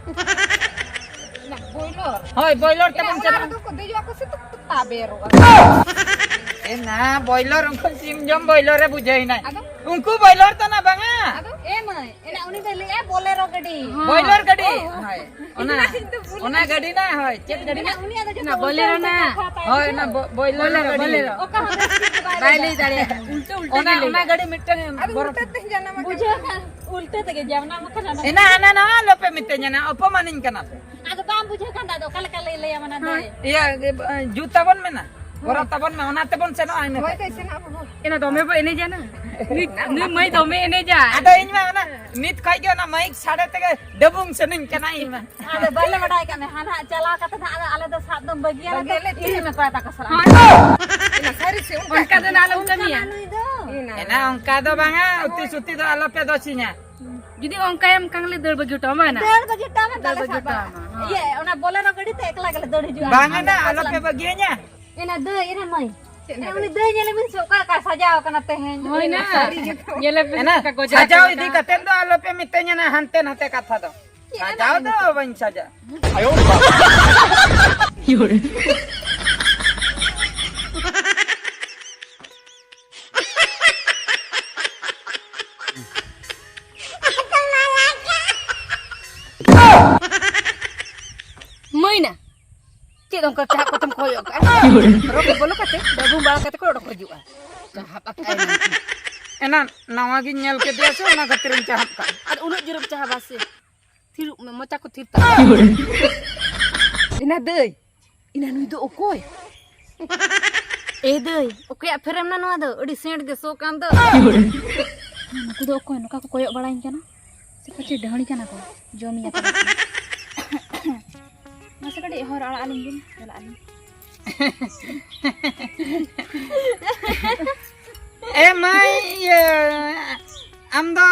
ᱚᱱᱟ ᱵᱚᱭᱞᱚᱨ? ᱦᱳᱭ, ᱵᱚᱭᱞᱚᱨ ᱮᱱᱟ ᱛᱮᱵᱚᱱ ᱚᱱᱟ ᱪᱟᱞᱟᱜᱼᱟ᱾ ᱨᱮᱫᱚ ᱠᱚ ᱫᱮᱡᱚᱜᱼᱟ ᱠᱚ ᱥᱮ ᱛᱟᱵᱮᱨᱚᱜᱼᱟ᱾ ᱮᱱᱟ, ᱵᱚᱭᱞᱚᱨ ᱩᱱᱠᱩ ᱥᱤᱢ ᱡᱚᱢ ᱵᱚᱭᱞᱚᱨ ᱨᱮ ᱵᱩᱡᱷᱟᱹᱣ ᱮᱱᱟ᱾ ᱟᱫᱚ? ᱩᱱᱠᱩ ᱵᱚᱭᱞᱚᱨ ᱫᱚ ᱱᱟ ᱵᱟᱝᱟ᱾ ᱟᱫᱚ? ᱮ ᱢᱟᱹᱭ, ᱮᱱᱟ ᱩᱱᱤ ᱫᱚᱭ ᱞᱟᱹᱭᱮᱜᱼᱟ ᱵᱚᱞᱮᱨᱳ ᱜᱟᱹᱰᱤ᱾ ᱦᱚᱸ᱾ ᱵᱚᱭᱞᱚᱨ ᱜᱟᱹᱰᱤ? ᱚ᱾ ᱦᱳᱭ᱾ ᱚᱱᱟ, ᱮᱱᱟ ᱤᱧ ᱫᱚ ᱵᱷᱩᱞ ᱚᱱᱟ ᱜᱟᱹᱰᱤ ᱱᱟ, ᱦᱳᱭ, ᱪᱮᱫ ᱜᱟᱹᱰᱤ ᱮᱱᱟ ᱱᱟ? ᱩᱱᱤᱭᱟᱜ ᱫᱚ ᱡᱚᱛᱚ ᱚᱱᱟ ᱵᱚᱞᱮᱨᱳ ᱩᱞᱴᱟᱹ ᱱᱟ᱾ ᱯᱩᱞᱴᱟᱹ ᱠᱟᱛᱷᱟ ᱛᱟᱭ ᱦᱳᱭ, ᱫᱚ᱾ ᱚᱱᱟ ᱵᱚ-, ᱵᱚᱭᱞᱚᱨ ᱵᱚᱞᱮᱨᱳ, ᱜᱟᱹᱰᱤ᱾ ᱵᱚᱞᱮᱨᱳ᱾ ᱚᱠᱟ ᱦᱚᱸ ᱵᱮᱥ ᱴᱷᱤᱠ ᱵᱟᱭ ᱵᱟᱭ ᱞᱟᱹᱭ ᱞᱟᱹᱭ ᱫᱟᱲᱮᱭᱟᱜᱼᱟ᱾ ᱫᱟᱲᱮᱭᱟᱜᱼᱟ᱾ ᱩᱞᱴᱟᱹ, ᱩᱞᱴᱟᱹ ᱚᱱᱟ, ᱜᱮ ᱞᱟᱹᱭ ᱚᱱᱟ ᱫᱟᱲᱮᱭᱟᱜᱼᱟ᱾ ᱜᱟᱹᱰᱤ ᱢᱤᱫᱴᱟᱝ ᱟᱫᱚ ᱵᱚᱨᱚ-, ᱩᱞᱴᱟᱹ ᱛᱮ ᱡᱟᱱᱟᱢ ᱟᱠᱟᱱᱟ᱾ ᱵᱩᱡᱷᱟᱹᱣ ᱠᱷᱟᱱ ᱩᱞᱴᱟᱹ ᱛᱮᱜᱮ ᱡᱟᱱᱟᱢ ᱟᱠᱟᱱᱟ᱾ ᱮᱱᱟ, ᱦᱟᱱᱟ ᱱᱟᱣᱟ ᱟᱞᱚᱯᱮ ᱢᱤᱛᱟᱹᱧᱟ ᱱᱟ, ᱚᱯᱚᱢᱟᱱᱤᱧ ᱠᱟᱱᱟ ᱯᱮ᱾ ᱟᱫᱚ ᱵᱟᱢ ᱵᱩᱡᱷᱟᱹᱣ ᱠᱷᱟᱱ ᱫᱚ ᱟᱫᱚ ᱚᱠᱟ ᱞᱮᱠᱟ ᱞᱟᱹᱭ, ᱞᱟᱹᱭᱟᱢᱟ ᱱᱟ ᱫᱚᱭ? ᱤᱭᱟᱹ, ᱡᱩᱛ ᱛᱟᱵᱚᱱ ᱢᱮ ᱱᱟ᱾ ᱵᱚᱨᱚ ᱛᱟᱵᱚᱱ ᱢᱮ, ᱚᱱᱟ ᱛᱮᱵᱚᱱ ᱥᱮᱱᱚᱜᱼᱟ ᱤᱱᱟᱹ ᱦᱳᱭ, ᱠᱷᱟᱡ᱾ ᱛᱚ, ᱥᱮᱱᱚᱜ ᱟᱵᱚ᱾ ᱮᱱᱟ ᱫᱚᱢᱮ ᱵᱚ ᱮᱱᱮᱡᱟ ᱱᱟ᱾ ᱱᱩᱭ, ᱱᱩᱭ ᱢᱟᱹᱭ ᱫᱚᱢᱮ ᱮᱱᱮᱡᱟ᱾ ᱟᱫᱚ ᱤᱧ ᱢᱟ ᱚᱱᱟ ᱱᱤᱛ ᱠᱷᱚᱡ ᱜᱮ ᱚᱱᱟ ᱢᱟᱭᱤᱠ ᱥᱟᱰᱮ ᱛᱮᱜᱮ ᱰᱟᱹᱵᱩᱝ ᱥᱟᱱᱟᱧ ᱠᱟᱱᱟ ᱤᱧ ᱢᱟ᱾ ᱟᱫᱚ ᱵᱟᱞᱮ ᱵᱟᱰᱟᱭ ᱠᱟᱜ ᱢᱮ, ᱦᱟᱱᱟ ᱪᱟᱞᱟᱣ ᱠᱟᱛᱮ ᱱᱟᱜ ᱟᱫᱚ ᱟᱞᱮ ᱫᱚ ᱥᱟᱵ ᱫᱚᱢ ᱵᱟᱹᱜᱤᱭᱟᱞᱮ ᱵᱟᱹᱜᱤᱭᱟᱞᱮ ᱛᱮ, ᱛᱤᱨᱤ ᱢᱮ ᱠᱚᱲᱟ ᱛᱟᱠᱚ ᱥᱟᱞᱟᱜ᱾ ᱦᱳᱭ᱾ ᱮᱱᱟ ᱥᱟᱹᱨᱤ ᱥᱮ ᱚᱱᱠᱟ ᱚᱱᱠᱟ ᱫᱚ ᱱᱟ ᱟᱞᱚᱢ ᱠᱟᱹᱢᱤᱭᱟ᱾ ᱱᱩᱭ ᱫᱚ᱾ ᱮᱱᱟ ᱚᱱᱠᱟ ᱫᱚ ᱵᱟᱝᱟ, ᱩᱛᱤ ᱥᱩᱛᱤ ᱫᱚ ᱟᱞᱚᱯᱮ ᱫᱚᱥᱤᱧᱟ᱾ ᱡᱩᱫᱤ ᱚᱱᱠᱟᱭᱟᱢ ᱠᱷᱟᱱ ᱞᱮ ᱫᱟᱹᱲ ᱵᱟᱹᱜᱤ ᱦᱚᱴᱚ ᱟᱢᱟ ᱱᱟ᱾ ᱫᱟᱹᱲ ᱵᱟᱹᱜᱤ ᱦᱚᱴᱚ ᱟᱢᱟ, ᱫᱟᱹᱲ ᱵᱟᱞᱮ ᱵᱟᱹᱜᱤ ᱥᱟᱵᱟ᱾ ᱦᱚᱴᱚ ᱟᱢᱟ, ᱦᱚᱸ᱾ ᱤᱭᱟᱹ, ᱚᱱᱟ ᱵᱚᱞᱮᱨᱳ ᱜᱟᱹᱰᱤ ᱛᱮ ᱮᱠᱞᱟ ᱜᱮᱞᱮ ᱫᱟᱹᱲ ᱦᱤᱡᱩᱜᱼᱟ᱾ ᱵᱟᱝᱟ ᱟᱢ ᱱᱟ, ᱫᱚ ᱟᱞᱚᱯᱮ ᱥᱟᱞᱟᱜ᱾ ᱵᱟᱹᱜᱤᱭᱟᱹᱧᱟ᱾ ᱮᱱᱟ ᱫᱟᱹᱭ, ᱮᱱᱟ ᱢᱟᱹᱭ᱾ ᱪᱮᱫ ᱮᱱᱟ ᱞᱟᱹᱜᱤᱫ? ᱩᱱᱤ ᱫᱟᱹᱭ ᱧᱮᱞᱮ ᱵᱤᱱ ᱥᱮ ᱚᱠᱟ ᱞᱮᱠᱟ ᱥᱟᱡᱟᱣ ᱠᱟᱱᱟ ᱛᱮᱦᱮᱧ᱾ ᱦᱳᱭ ᱱᱟ᱾ ᱥᱟᱹᱨᱤ ᱜᱮᱛᱚ᱾ ᱧᱮᱞᱮ ᱯᱮ ᱮᱱᱟ, ᱪᱮᱫ ᱞᱮᱠᱟ ᱜᱚᱡᱟ ᱥᱟᱡᱟᱣ ᱠᱟᱱᱟ᱾ ᱤᱫᱤ ᱠᱟᱛᱮ ᱫᱚ ᱟᱞᱚᱯᱮ ᱢᱤᱛᱟᱹᱧᱟ ᱱᱟ ᱦᱟᱱᱛᱮ ᱱᱟᱛᱮ ᱠᱟᱛᱷᱟ ᱫᱚ᱾ ᱪᱮᱫ ᱥᱟᱡᱟᱣ ᱮᱱᱟ ᱫᱚ ᱱᱤᱛᱚᱜ? ᱵᱟᱹᱧ ᱥᱟᱡᱟᱜ᱾ ᱟᱭᱳ ᱵᱟᱵᱟ᱾ ᱤᱭᱳ ᱨᱮ᱾ ᱨᱚ ᱠᱚ ᱵᱚᱞᱚ ᱠᱟᱛᱮ, ᱰᱟᱹᱵᱩ ᱵᱟᱲᱟ ᱠᱟᱛᱮ ᱠᱚ ᱚᱰᱚᱠ ᱦᱤᱡᱩᱜᱼᱟ᱾ ᱪᱟᱦᱟᱵ ᱟᱠᱟᱫ ᱟᱭ ᱢᱮᱱᱛᱮ᱾ ᱮᱱᱟ ᱱᱟᱣᱟ ᱜᱤᱧ ᱧᱮᱞ ᱠᱮᱫᱮᱭᱟ ᱥᱮ, ᱚᱱᱟ ᱠᱷᱟᱹᱛᱤᱨᱤᱧ ᱪᱟᱦᱟᱵ ᱠᱟᱜᱼᱟ᱾ ᱟᱨ ᱩᱱᱟᱹᱜ ᱡᱳᱨᱮᱢ ᱪᱟᱦᱟᱵᱟ ᱥᱮ? ᱛᱷᱤᱨᱚᱜ ᱢᱮ, ᱢᱚᱪᱟ ᱠᱚ ᱛᱷᱤᱨ ᱛᱟᱢᱟ᱾ ᱮᱱᱟ ᱫᱟᱹᱭ, ᱮᱱᱟ ᱱᱩᱭ ᱫᱚ ᱚᱠᱚᱭ? ᱮ ᱫᱟᱹᱭ, ᱚᱠᱚᱭᱟᱜ ᱯᱷᱮᱨᱮᱢ ᱱᱟ ᱱᱚᱣᱟ ᱫᱚ? ᱟᱹᱰᱤ ᱥᱮᱸᱴ ᱜᱮ ᱥᱚ ᱠᱟᱱ ᱫᱚ᱾ ᱱᱩᱠᱩ ᱫᱚ ᱚᱠᱚᱭ ᱱᱚᱝᱠᱟ ᱠᱚ ᱠᱚᱭᱚᱜ ᱵᱟᱲᱟᱧ ᱠᱟᱱᱟ? ᱥᱮ ᱯᱟᱪᱮ ᱰᱟᱹᱦᱲᱤ ᱠᱟᱱᱟ ᱠᱚ, ᱡᱚᱢᱤᱧᱟ ᱠᱚ᱾ ᱢᱟᱥᱮ ᱠᱟᱹᱴᱤᱡ ᱦᱚᱨ ᱟᱲᱟᱜ ᱟᱹᱞᱤᱧ ᱵᱤᱱ, ᱪᱟᱞᱟᱜ ᱟᱹᱞᱤᱧ᱾ ᱮ ᱢᱟᱹᱭ, ᱤᱭᱟᱹ, ᱟᱢ ᱫᱚ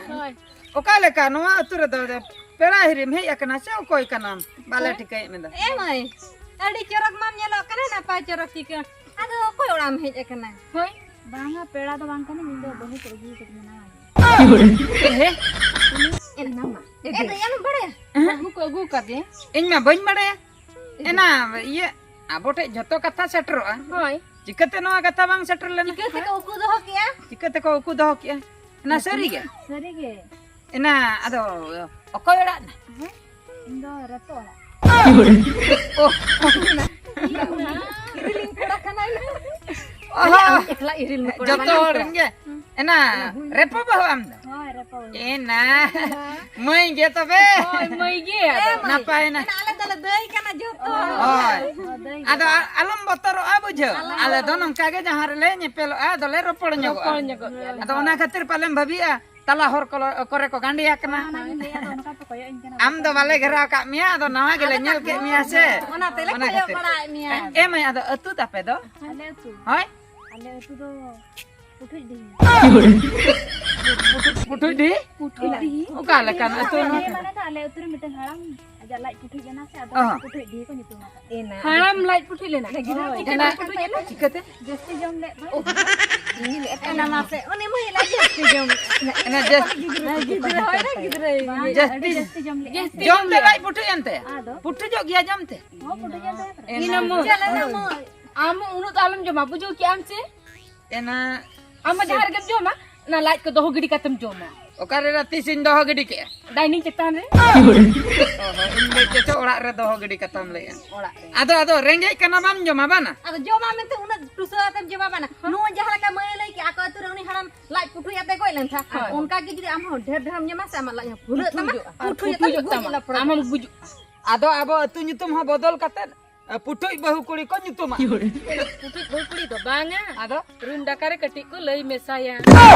ᱦᱳᱭ᱾ ᱚᱠᱟ ᱞᱮᱠᱟ ᱱᱚᱣᱟ ᱟᱹᱛᱩ ᱨᱮᱫᱚ ᱯᱮᱲᱟ ᱦᱤᱨᱤᱢ ᱦᱮᱡ ᱟᱠᱟᱱᱟ ᱥᱮ ᱚᱠᱚᱭ ᱠᱟᱱᱟᱢ? ᱵᱟᱞᱮ ᱦᱳᱭ᱾ ᱴᱷᱤᱠᱟᱹᱭᱮᱫ ᱢᱮᱫᱚ᱾ ᱮ ᱢᱟᱹᱭ, ᱟᱹᱰᱤ ᱪᱚᱨᱚᱠ ᱢᱟᱢ ᱧᱮᱞᱚᱜ ᱠᱟᱱᱟ, ᱱᱟᱯᱟᱭ ᱪᱚᱨᱚᱠ ᱪᱤᱠᱟᱹ᱾ ᱟᱫᱚ ᱚᱠᱚᱭ ᱚᱲᱟᱜ ᱮᱢ ᱦᱮᱡ ᱟᱠᱟᱱᱟ? ᱦᱳᱭ, ᱵᱟᱝᱟ, ᱯᱮᱲᱟ ᱫᱚ ᱵᱟᱝ ᱠᱟᱹᱱᱟᱹᱧ, ᱤᱧ ᱫᱚ ᱵᱟᱹᱦᱩ ᱠᱚ ᱟᱹᱜᱩ ᱟᱠᱟᱫᱤᱧᱟ ᱱᱟᱣᱟ ᱜᱮ᱾ ᱮ ᱦᱮ? ᱮ ᱫᱟᱹᱭ, ᱟᱞᱚᱢ ᱵᱟᱲᱟᱭᱟ? ᱵᱟᱹᱦᱩ ᱠᱚ ᱟᱹᱜᱩ ᱟᱠᱟᱫᱮᱭᱟ? ᱤᱧ ᱢᱟ ᱵᱟᱹᱧ ᱵᱟᱲᱟᱭᱟ᱾ ᱮᱱᱟ, ᱤᱭᱟᱹ, ᱟᱵᱚ ᱴᱷᱮᱡ ᱡᱷᱚᱛᱚ ᱠᱟᱛᱷᱟ ᱥᱮᱴᱮᱨᱚᱜᱼᱟ᱾ ᱦᱳᱭ᱾ ᱪᱤᱠᱟᱹᱛᱮ ᱱᱚᱣᱟ ᱠᱟᱛᱷᱟ ᱵᱟᱝ ᱥᱮᱴᱮᱨ ᱞᱮᱱᱟ? ᱪᱤᱠᱟᱹ ᱛᱮᱠᱚ ᱩᱠᱩ ᱫᱚᱦᱚ ᱠᱮᱜᱼᱟ? ᱪᱤᱠᱟᱹ ᱛᱮᱠᱚ ᱩᱠᱩ ᱫᱚᱦᱚ ᱠᱮᱜᱼᱟ? ᱮᱱᱟ ᱥᱟᱹᱨᱤ ᱜᱮ? ᱥᱟᱹᱨᱤ ᱜᱮ᱾ ᱮᱱᱟ, ᱟᱫᱚ ᱚᱠᱚᱭ ᱚᱲᱟᱜ ᱱᱟ? ᱦᱮᱸ? ᱤᱧ ᱫᱚ ᱨᱮᱯᱚ ᱚᱲᱟᱜ᱾ ᱚ᱾ ᱤᱨᱤᱞᱤᱧ ᱠᱚᱲᱟ ᱠᱟᱱᱟᱭ᱾ ᱚᱦᱚ᱾ ᱟᱢ ᱮᱠᱞᱟ ᱤᱨᱤᱞ ᱢᱮ ᱠᱚᱲᱟ ᱡᱚᱛᱚ ᱠᱟᱱᱟᱢ ᱦᱚᱲ ᱛᱚ? ᱨᱮᱱ ᱜᱮ᱾ ᱮᱱᱟ, ᱨᱮᱯᱚ ᱵᱟᱹᱦᱩ ᱟᱢ ᱫᱚ? ᱦᱳᱭ, ᱨᱮᱯᱚ ᱵᱟᱹᱦᱩ᱾ ᱮᱱᱟ, ᱢᱟᱹᱭ ᱜᱮ ᱛᱚᱵᱮ᱾ ᱦᱳᱭ, ᱢᱟᱹᱭ ᱜᱮ ᱟᱫᱚ᱾ ᱱᱟᱯᱟᱭ ᱱᱟ᱾ ᱮᱱᱟ, ᱟᱞᱮ ᱫᱚᱞᱮ ᱫᱟᱹᱭ ᱠᱟᱱᱟ ᱡᱚᱛᱚ᱾ ᱦᱳᱭ᱾ ᱦᱳᱭ, ᱫᱟᱹᱭ ᱟᱫᱚ ᱜᱮ᱾ ᱟ-, ᱟᱞᱚᱢ ᱵᱚᱛᱚᱨᱚᱜᱼᱟ, ᱵᱩᱡᱷᱟᱹᱣ᱾ ᱟᱞᱚᱢ ᱟᱞᱮ ᱫᱚ ᱵᱚᱛᱚᱨᱚᱜᱼᱟ᱾ ᱱᱚᱝᱠᱟ ᱜᱮ ᱡᱟᱦᱟᱸ ᱨᱮᱞᱮ ᱧᱮᱯᱮᱞᱚᱜᱼᱟ, ᱟᱫᱚᱞᱮ ᱨᱚᱯᱚᱲ ᱧᱚᱜᱚᱜᱼᱟ᱾ ᱨᱚᱯᱚᱲ ᱧᱚᱜᱚᱜ ᱜᱮᱭᱟᱞᱮ᱾ ᱟᱫᱚ ᱚᱱᱟ ᱠᱷᱟᱹᱛᱤᱨ ᱯᱟᱞᱮᱢ ᱵᱷᱟᱹᱵᱤᱜᱼᱟ, ᱛᱟᱞᱟ ᱦᱚᱨ ᱠᱚ-, ᱠᱚᱨᱮ ᱠᱚ ᱜᱟᱸᱰᱮ ᱟᱠᱟᱱᱟ᱾ ᱚᱱᱟ ᱜᱤᱧ ᱞᱟᱹᱭᱟ, ᱟᱫᱚ ᱚᱱᱠᱟ ᱯᱮ ᱠᱚᱭᱚᱜ ᱤᱧ ᱠᱟᱱᱟ, ᱟᱢ ᱫᱚ ᱵᱚᱛᱚᱨ ᱵᱟᱞᱮ ᱜᱮ᱾ ᱜᱷᱮᱨᱟᱣ ᱠᱟᱜ ᱢᱮᱭᱟ, ᱟᱫᱚ ᱱᱟᱣᱟ ᱜᱮᱞᱮ ᱟᱫᱚ ᱧᱮᱞ ᱠᱮᱫ ᱢᱮᱭᱟ ᱥᱮ᱾ ᱚᱱᱟ ᱛᱮᱞᱮ ᱚᱱᱟ ᱠᱚᱭᱚᱜ ᱠᱷᱟᱹᱛᱤᱨ᱾ ᱵᱟᱲᱟᱭᱮᱫ ᱢᱮᱭᱟ᱾ ᱮ, ᱮ ᱢᱟᱹᱭ, ᱟᱫᱚ ᱟᱹᱛᱩ ᱛᱟᱯᱮ ᱫᱚ? ᱟᱞᱮ ᱟᱹᱛᱩ? ᱦᱳᱭ? ᱟᱞᱮ ᱟᱹᱛᱩ ᱫᱚ ᱯᱩᱴᱷᱩᱡᱰᱤᱦᱤ᱾ ᱯᱩᱴᱷᱩᱡᱰᱤᱦᱤ? ᱯᱩᱴᱷᱩᱡᱰᱤᱦᱤ? ᱚᱠᱟ ᱞᱮᱠᱟᱱ ᱟᱹᱛᱩ ᱱᱚᱣᱟ? ᱢᱟᱱᱮ ᱫᱚ ᱟᱞᱮ ᱟᱹᱛᱩ ᱨᱮ ᱢᱤᱫᱴᱮᱱ ᱦᱟᱲᱟᱢ ᱟᱡᱟᱜ ᱞᱟᱡ ᱯᱩᱴᱷᱩᱡ ᱞᱮᱱᱟ ᱥᱮ, ᱟᱫᱚ ᱚ᱾ ᱯᱩᱴᱷᱩᱡᱰᱤᱦᱤ ᱠᱚ ᱧᱩᱛᱩᱢ ᱟᱠᱟᱫᱟ᱾ ᱮᱱᱟ᱾ ᱦᱟᱲᱟᱢ ᱞᱟᱡ ᱯᱩᱴᱷᱩᱡ ᱞᱮᱱᱟ? ᱦᱳᱭ᱾ ᱪᱤᱠᱟᱹᱛᱮ ᱮᱱᱟ? ᱯᱩᱴᱷᱩᱡ ᱮᱱᱟ? ᱪᱤᱠᱟᱹᱛᱮ? ᱡᱟᱹᱥᱛᱤ ᱡᱚᱢ ᱞᱮᱫ ᱫᱚ᱾ ᱚ᱾ ᱤᱧ ᱞᱟᱹᱭᱮᱫ ᱛᱟᱦᱮᱱᱟ, ᱢᱟᱥᱮ, ᱩᱱᱤ ᱢᱟᱹᱭ ᱞᱟᱡ ᱡᱟᱹᱥᱛᱤ ᱡᱚᱢ ᱞᱮᱫ᱾ ᱮᱱᱟ ᱡᱟᱹᱥ-, ᱜᱤᱫᱽᱨᱟᱹ ᱦᱚᱲ ᱨᱮ ᱜᱤᱫᱽᱨᱟᱹ᱾ ᱵᱟᱝ, ᱡᱟᱹᱥᱛᱤ᱾ ᱟᱹᱰᱤ ᱡᱟᱹᱥᱛᱤ ᱡᱚᱢ ᱞᱮᱫ᱾ ᱡᱟᱹᱥᱛᱤ ᱡᱚᱢ ᱡᱚᱢ ᱛᱮ ᱞᱮᱫ᱾ ᱞᱟᱡ ᱯᱩᱴᱷᱩᱡ ᱮᱱ ᱛᱟᱭᱟ? ᱟᱫᱚ? ᱯᱩᱴᱷᱩᱡᱚᱜ ᱜᱮᱭᱟ ᱡᱚᱢ ᱛᱮ? ᱦᱚᱸ, ᱯᱩᱴᱷᱩᱡ ᱮᱱ ᱛᱟᱭᱟ᱾ ᱮᱱᱟ᱾ ᱤᱱᱟᱹ ᱢᱟᱹᱭ᱾ ᱪᱟᱞᱟᱜ ᱢᱟᱹᱭ᱾ ᱟᱢ ᱩᱱᱟᱹᱜ ᱫᱚ ᱟᱞᱚᱢ ᱡᱚᱢᱟ, ᱵᱩᱡᱷᱟᱹᱣ ᱠᱮᱜ ᱟᱢ ᱥᱮ? ᱮᱱᱟ ᱟᱢ ᱢᱟ ᱥᱮ- ᱡᱟᱦᱟᱸ ᱨᱮᱜᱮᱢ ᱡᱚᱢᱟ, ᱚᱱᱟ ᱞᱟᱡ ᱠᱚ ᱫᱚᱦᱚ ᱜᱤᱰᱤ ᱠᱟᱛᱮᱢ ᱡᱚᱢᱟ᱾ ᱚᱠᱟᱨᱮ ᱨᱟ ᱛᱤᱥᱤᱧ ᱫᱚᱦᱚ ᱜᱤᱰᱤ ᱠᱮᱜᱼᱟ? ᱰᱟᱭᱱᱤᱝ ᱪᱮᱛᱟᱱ ᱨᱮ᱾ ᱚ ᱦᱚᱸ, ᱤᱧ ᱫᱚ ᱪᱮᱪᱚ ᱚᱲᱟᱜ ᱨᱮ ᱫᱚᱦᱚ ᱜᱤᱰᱤ ᱠᱟᱛᱟᱢ ᱞᱟᱹᱭᱟ᱾ ᱚᱲᱟᱜ ᱨᱮ᱾ ᱟᱫᱚ, ᱟᱫᱚ ᱨᱮᱸᱜᱮᱡ ᱠᱟᱱᱟ ᱵᱟᱢ ᱡᱚᱢᱟ ᱵᱟᱱᱟ? ᱟᱫᱚ ᱡᱚᱢᱟ ᱢᱮᱱᱛᱮ ᱩᱱᱟᱹᱜ ᱴᱩᱥᱟᱹ ᱟᱛᱮᱢ ᱡᱚᱢᱟ ᱵᱟᱱᱟ? ᱦᱮᱸ᱾ ᱱᱚᱣᱟ ᱡᱟᱦᱟᱸ ᱞᱮᱠᱟ ᱢᱟᱹᱭᱮ ᱞᱟᱹᱭ ᱠᱮᱜᱼᱟ, ᱟᱠᱚ ᱟᱹᱛᱩ ᱨᱮ ᱩᱱᱤ ᱦᱟᱲᱟᱢ ᱞᱟᱡ ᱯᱩᱴᱷᱩᱡ ᱟᱛᱮ ᱜᱚᱡ ᱞᱮᱱ ᱛᱟᱦᱮᱸᱫ᱾ ᱦᱳᱭ᱾ ᱚᱱᱠᱟ ᱜᱮ ᱡᱩᱫᱤ ᱟᱢ ᱦᱚᱸ ᱰᱷᱮᱨ ᱰᱷᱮᱨᱮᱢ ᱡᱚᱢᱟ ᱥᱮ, ᱟᱢᱟᱜ ᱞᱟᱡ ᱦᱚᱸ ᱯᱷᱩᱞᱟᱹᱜ ᱛᱟᱢᱟ, ᱯᱩᱴᱷᱩᱡᱚᱜ ᱛᱟᱢᱟ, ᱯᱩᱴᱷᱩᱡ ᱟᱛᱮ ᱯᱩᱴᱷᱩᱡᱚᱜ ᱜᱩᱡᱩᱜ ᱛᱟᱢᱟ, ᱞᱟᱯᱲᱚᱜ ᱟᱢ ᱦᱚᱸᱢ ᱜᱩᱡᱩᱜᱼᱟ᱾ ᱟᱫᱚ ᱟᱵᱚ ᱟᱹᱛᱩ ᱧᱩᱛᱩᱢ ᱦᱚᱸ ᱵᱚᱫᱚᱞ ᱠᱟᱛᱮ, ᱮ, ᱯᱩᱴᱷᱩᱡ ᱵᱟᱹᱦᱩ ᱠᱩᱲᱤ ᱠᱚ ᱧᱩᱛᱩᱢᱟ᱾ ᱯᱩᱴᱷᱩᱡ ᱵᱟᱹᱦᱩ ᱠᱩᱲᱤ ᱫᱚ ᱵᱟᱝᱟ᱾ ᱟᱫᱚ? ᱨᱩᱢ ᱰᱟᱠᱟ ᱨᱮ ᱠᱟᱹᱴᱤᱡ ᱠᱚ ᱞᱟᱹᱭ ᱢᱮᱥᱟᱭᱟ᱾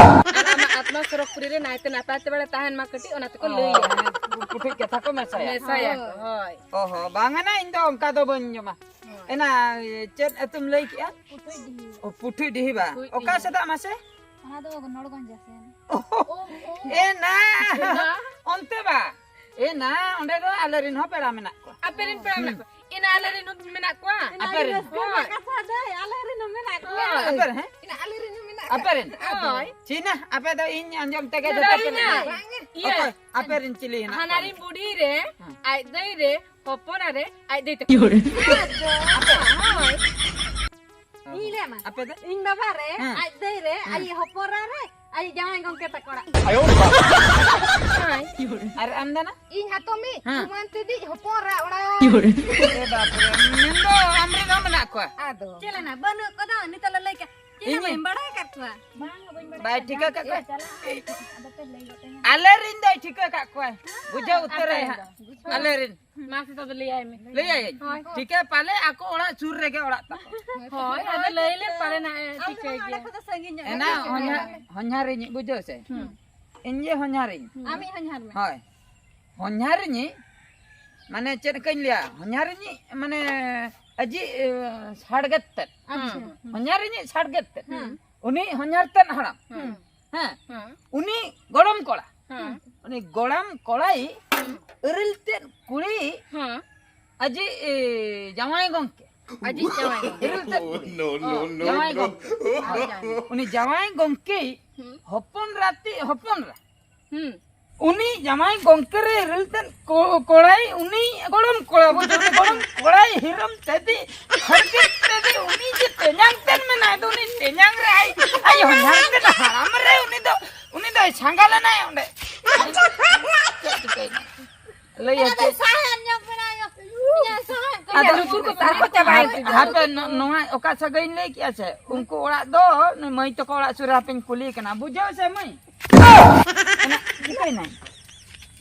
ᱟᱨ ᱟᱢᱟᱜ ᱟᱛᱢᱟ ᱥᱚᱨᱚᱜᱽᱯᱩᱨᱤ ᱨᱮ ᱱᱟᱭᱛᱮ ᱱᱟᱯᱟᱭ ᱛᱮ ᱵᱟᱲᱮ ᱛᱟᱦᱮᱱ ᱢᱟ ᱠᱟᱹᱴᱤᱡ, ᱚᱱᱟ ᱛᱮᱠᱚ ᱚ, ᱞᱟᱹᱭᱟ᱾ ᱢᱟᱱᱮ ᱯᱩᱴᱷᱩᱡ ᱠᱟᱛᱷᱟ ᱠᱚ ᱢᱮᱥᱟᱭᱟ᱾ ᱢᱮᱥᱟᱭᱟ ᱠᱚ, ᱦᱳᱭ᱾ ᱚ ᱦᱚᱸ, ᱵᱟᱝᱟ ᱱᱟ, ᱤᱧ ᱫᱚ ᱚᱱᱠᱟ ᱫᱚ ᱵᱟᱹᱧ ᱡᱚᱢᱟ᱾ ᱦᱳᱭ᱾ ᱮᱱᱟ, ᱪᱮᱫ ᱟᱹᱛᱩᱢ ᱞᱟᱹᱭ ᱠᱮᱜᱼᱟ? ᱯᱩᱴᱷᱩᱡ ᱰᱤᱦᱤ᱾ ᱚ, ᱯᱩᱴᱷᱩᱡ ᱰᱤᱦᱤ ᱵᱟ? ᱯᱩᱴᱷᱩᱡ ᱚᱠᱟ ᱰᱤᱦᱤ᱾ ᱥᱮᱫᱟᱜ ᱢᱟᱥᱮ? ᱚᱱᱟ ᱫᱚ ᱱᱚᱲᱜᱚᱸᱡᱟ ᱥᱮᱱ᱾ ᱚ, ᱚ, ᱚ᱾ ᱮ ᱱᱟ, ᱚᱱᱛᱮ ᱵᱟ? ᱮ ᱱᱟ, ᱚᱸᱰᱮ ᱫᱚ ᱟᱞᱮ ᱨᱮᱱ ᱦᱚᱸ ᱯᱮᱲᱟ ᱢᱮᱱᱟᱜ ᱠᱚᱣᱟ᱾ ᱟᱯᱮ ᱨᱮᱱ ᱯᱮᱲᱟ ᱢᱮᱱᱟᱜ ᱠᱚᱣᱟ? ᱮ ᱱᱟ, ᱟᱞᱮ ᱨᱮᱱ ᱦᱚᱸ ᱢᱮᱱᱟᱜ ᱠᱚᱣᱟ᱾ ᱟᱯᱮ ᱨᱮᱱ? ᱨᱟᱹᱥᱠᱟᱹ ᱨᱮᱱᱟᱜ ᱠᱟᱛᱷᱟ ᱫᱚ, ᱟᱞᱮ ᱨᱮᱱ ᱦᱚᱸ ᱢᱮᱱᱟᱜ ᱠᱚᱣᱟ᱾ ᱦᱳᱭ᱾ ᱟᱯᱮ ᱨᱮᱱ, ᱦᱮᱸ? ᱮ ᱱᱟ, ᱟᱞᱮ ᱨᱮᱱ ᱦᱚᱸ ᱢᱮᱱᱟᱜ ᱠᱚᱣᱟ᱾ ᱟᱯᱮ ᱨᱮᱱ? ᱦᱳᱭ᱾ ᱪᱤ ᱱᱟ, ᱟᱯᱮ ᱫᱚ ᱤᱧ ᱟᱸᱡᱚᱢ ᱛᱮᱜᱮ ᱡᱚᱛᱚ ᱯᱮ ᱱᱟ᱾ ᱵᱟᱝ᱾ ᱤᱭᱟᱹ᱾ ᱚᱠᱚᱭ? ᱟᱯᱮ ᱨᱮᱱ ᱪᱤᱞᱤ ᱦᱮᱱᱟᱜ ᱦᱟᱱᱟ ᱠᱚᱣᱟ? ᱨᱮᱱ ᱵᱩᱰᱷᱤ ᱨᱮ, ᱦᱮᱸ᱾ ᱟᱡ ᱫᱟᱹᱭ ᱨᱮ, ᱦᱚᱯᱚᱱᱟ ᱨᱮ, ᱟᱡ ᱫᱟᱹᱭ ᱛᱟᱠᱚ᱾ ᱦᱳᱭ᱾ ᱤᱧ ᱞᱟᱹᱭ ᱟᱢᱟ᱾ ᱟᱯᱮ ᱫᱚ? ᱤᱧ ᱵᱟᱵᱟ ᱨᱮ, ᱦᱮᱸ᱾ ᱟᱡ ᱫᱟᱹᱭ ᱨᱮ, ᱦᱮᱸ᱾ ᱟᱡ ᱦᱚᱯᱚᱱ ᱨᱟ ᱨᱮ, ᱟᱡ ᱡᱟᱶᱟᱭ ᱜᱚᱝᱠᱮ ᱛᱟᱠᱚ ᱚᱲᱟᱜ᱾ ᱟᱭᱳ ᱵᱟᱵᱟ᱾ ᱦᱳᱭ᱾ ᱟᱨ ᱟᱢ ᱫᱚ ᱱᱟ? ᱤᱧ ᱦᱟᱛᱚᱢᱤᱡ, ᱦᱮᱸ᱾ ᱠᱩᱢᱟᱹᱝ ᱛᱮᱫᱤᱡ, ᱦᱚᱯᱚᱱ ᱨᱟ ᱚᱲᱟᱜ᱾ ᱮ ᱵᱟᱯ ᱨᱮ, ᱢᱮᱱᱫᱚ ᱟᱢ ᱨᱮᱱ ᱦᱚᱸ ᱢᱮᱱᱟᱜ ᱠᱚᱣᱟ? ᱟᱫᱚ᱾ ᱪᱮᱫ ᱞᱮᱱᱟ? ᱵᱟᱹᱱᱩᱜ ᱠᱚᱫᱚ, ᱱᱤᱛᱚᱜ ᱞᱮ ᱞᱟᱹᱭ ᱠᱮᱫ᱾ ᱪᱮᱫ ᱤᱧ? ᱵᱟᱹᱧ ᱵᱟᱲᱟᱭ ᱟᱠᱟᱫ ᱠᱚᱣᱟ᱾ ᱵᱟᱝ, ᱵᱟᱹᱧ ᱵᱟᱲᱟᱭ ᱵᱟᱭ ᱟᱠᱟᱫ ᱴᱷᱤᱠᱟᱹ ᱠᱚᱣᱟ᱾ ᱠᱟᱜ ᱠᱚᱣᱟ? ᱪᱟᱞᱟᱜ ᱟᱢ, ᱟᱫᱚ ᱯᱮ ᱞᱟᱹᱭ ᱜᱚᱫ ᱟᱹᱧᱟ᱾ ᱟᱞᱮ ᱨᱤᱱ ᱫᱚᱭ ᱴᱷᱤᱠᱟᱹ ᱠᱟᱜ ᱠᱚᱣᱟᱭ᱾ ᱵᱩᱡᱷᱟᱹᱣ ᱩᱛᱟᱹᱨᱟᱭ ᱦᱟᱸᱜ᱾ ᱟᱯᱮ ᱫᱚ᱾ ᱟᱞᱮ ᱨᱤᱱ᱾ ᱢᱟ ᱥᱮ ᱛᱚᱵᱮ ᱞᱟᱹᱭᱟᱭ ᱢᱮ᱾ ᱞᱟᱹᱭᱟᱭᱟᱹᱧ᱾ ᱦᱳᱭ᱾ ᱴᱷᱤᱠᱟᱹ ᱯᱟᱞᱮ ᱟᱠᱚ ᱚᱲᱟᱜ ᱥᱩᱨ ᱨᱮᱜᱮ ᱚᱲᱟᱜ ᱛᱟᱠᱚ᱾ ᱦᱳᱭ, ᱟᱫᱚ ᱞᱟᱹᱭ ᱞᱮ ᱯᱟᱞᱮ ᱱᱟᱜ ᱮ ᱟᱢ ᱫᱚ ᱴᱷᱤᱠᱟᱹᱭ ᱵᱟᱝ, ᱚᱸᱰᱮ ᱜᱮᱭᱟ᱾ ᱠᱷᱚᱱ ᱫᱚ ᱥᱟᱺᱜᱤᱧ ᱧᱚᱜ ᱮᱱᱟ ᱨᱮ᱾ ᱦᱚᱧᱦᱟᱨ, ᱦᱚᱧᱦᱟᱨᱤᱧ ᱵᱩᱡᱷᱟᱹᱣ ᱥᱮ? ᱦᱩᱸ᱾ ᱤᱧ ᱜᱮ ᱦᱚᱧᱦᱟᱨᱤᱧ᱾ ᱦᱩᱸ᱾ ᱟᱢᱤᱡ ᱦᱚᱧᱦᱟᱨ ᱢᱮ᱾ ᱦᱳᱭ᱾ ᱦᱚᱧᱦᱟᱨᱤᱧᱤᱡ, ᱢᱟᱱᱮ ᱪᱮᱫ ᱞᱮᱠᱟᱧ ᱞᱟᱹᱭᱟ? ᱦᱚᱧᱦᱟᱨᱤᱧᱤᱡ ᱢᱟᱱᱮ ᱟᱡᱤᱡ, ᱮ, ᱥᱟᱲᱜᱮᱫ ᱛᱮᱫ᱾ ᱟᱪᱪᱷᱟ᱾ ᱦᱩᱸ᱾ ᱦᱚᱧᱦᱟᱨᱤᱧᱤᱡ ᱥᱟᱲᱜᱮᱫ ᱛᱮᱫ᱾ ᱦᱩᱸ᱾ ᱩᱱᱤ ᱦᱚᱧᱦᱟᱨ ᱛᱮᱫ ᱦᱟᱲᱟᱢ᱾ ᱦᱩᱸ᱾ ᱦᱮᱸ᱾ ᱦᱩᱸ᱾ ᱩᱱᱤ ᱜᱚᱲᱚᱢ ᱠᱚᱲᱟ᱾ ᱦᱩᱸ᱾ ᱩᱱᱤ ᱜᱚᱲᱚᱢ ᱠᱚᱲᱟᱭ ᱦᱩᱸ᱾ ᱤᱨᱤᱞ ᱛᱮᱫ ᱠᱩᱲᱤ ᱦᱩᱸ᱾ ᱟᱡᱤᱡ, ᱮ, ᱡᱟᱶᱟᱭ ᱜᱚᱝᱠᱮ᱾ ᱟᱡᱤᱡ ᱡᱟᱶᱟᱭ ᱜᱚᱝᱠᱮ᱾ ᱤᱨᱤᱞ ᱛᱮᱫ ᱠᱩᱲᱤ᱾ No, no, no, ᱡᱟᱶᱟᱭ no᱾ ᱜᱚᱝᱠᱮ᱾ ᱟᱡ ᱡᱟᱶᱟᱭ ᱜᱚᱝᱠᱮ᱾ ᱩᱱᱤ ᱡᱟᱶᱟᱭ ᱜᱚᱝᱠᱮ ᱦᱩᱸ᱾ ᱦᱚᱯᱚᱱ ᱨᱟᱛᱤ ᱦᱚᱯᱚᱱ ᱨᱟ᱾ ᱦᱩᱸ᱾ ᱩᱱᱤ ᱡᱟᱶᱟᱭ ᱜᱚᱝᱠᱮ ᱨᱮ ᱤᱨᱤᱞ ᱛᱮᱫ ᱠᱚ-, ᱠᱚᱲᱟᱭ, ᱩᱱᱤ ᱜᱚᱲᱚᱢ ᱠᱚᱲᱟ, ᱵᱩᱡᱷᱟᱹᱣ ᱢᱮ, ᱜᱚᱲᱚᱢ ᱠᱚᱲᱟᱭ ᱦᱤᱨᱚᱢ ᱛᱮᱫᱤ, ᱦᱟᱨᱠᱮᱛ ᱛᱮᱫᱤ, ᱩᱱᱤ ᱡᱮ ᱛᱮᱧᱟᱝ ᱛᱮᱫ ᱢᱮᱱᱟᱭ ᱫᱚ, ᱩᱱᱤ ᱛᱮᱧᱟᱝ ᱨᱮ ᱟᱡ, ᱟᱡ ᱦᱚᱧᱦᱟᱨ ᱛᱮᱫ ᱦᱟᱲᱟᱢ ᱨᱮ ᱩᱱᱤ ᱫᱚ ᱩᱱᱤ ᱫᱚᱭ ᱥᱟᱸᱜᱟ ᱞᱮᱱᱟᱭ ᱚᱸᱰᱮ᱾ ᱪᱮᱫ ᱪᱤᱠᱟᱹᱭᱮᱱᱟ? ᱞᱟᱹᱭ ᱦᱚᱪᱚ᱾ ᱥᱟᱦᱮᱫ ᱧᱚᱜ ᱠᱟᱱᱟᱭ᱾ ᱤᱧᱟᱜ ᱥᱟᱦᱮᱫ ᱠᱚ ᱟᱫᱚ ᱧᱟᱢ ᱞᱩᱛᱩᱨ ᱠᱚ ᱠᱟᱱᱟ᱾ ᱛᱟᱨ ᱠᱚ ᱪᱟᱵᱟᱭᱮᱱ ᱛᱤᱧᱟ᱾ ᱦᱟᱯᱮ, ᱱᱚ-, ᱱᱚᱣᱟ ᱚᱠᱟ ᱥᱟᱹᱜᱟᱹᱭᱤᱧ ᱞᱟᱹᱭ ᱠᱮᱜᱼᱟ ᱥᱮ, ᱩᱱᱠᱩ ᱚᱲᱟᱜ ᱫᱚ ᱱᱩᱭ ᱢᱟᱹᱭ ᱛᱟᱠᱚ ᱚᱲᱟᱜ ᱥᱩᱨ ᱨᱮ ᱦᱟᱯᱮᱧ ᱠᱩᱞᱤᱭᱮ ᱠᱟᱱᱟ᱾ ᱵᱩᱡᱷᱟᱹᱣ ᱥᱮ ᱢᱟᱹᱭ? ᱮᱱᱟ, ᱪᱤᱠᱟᱹᱭᱮᱱᱟᱭ?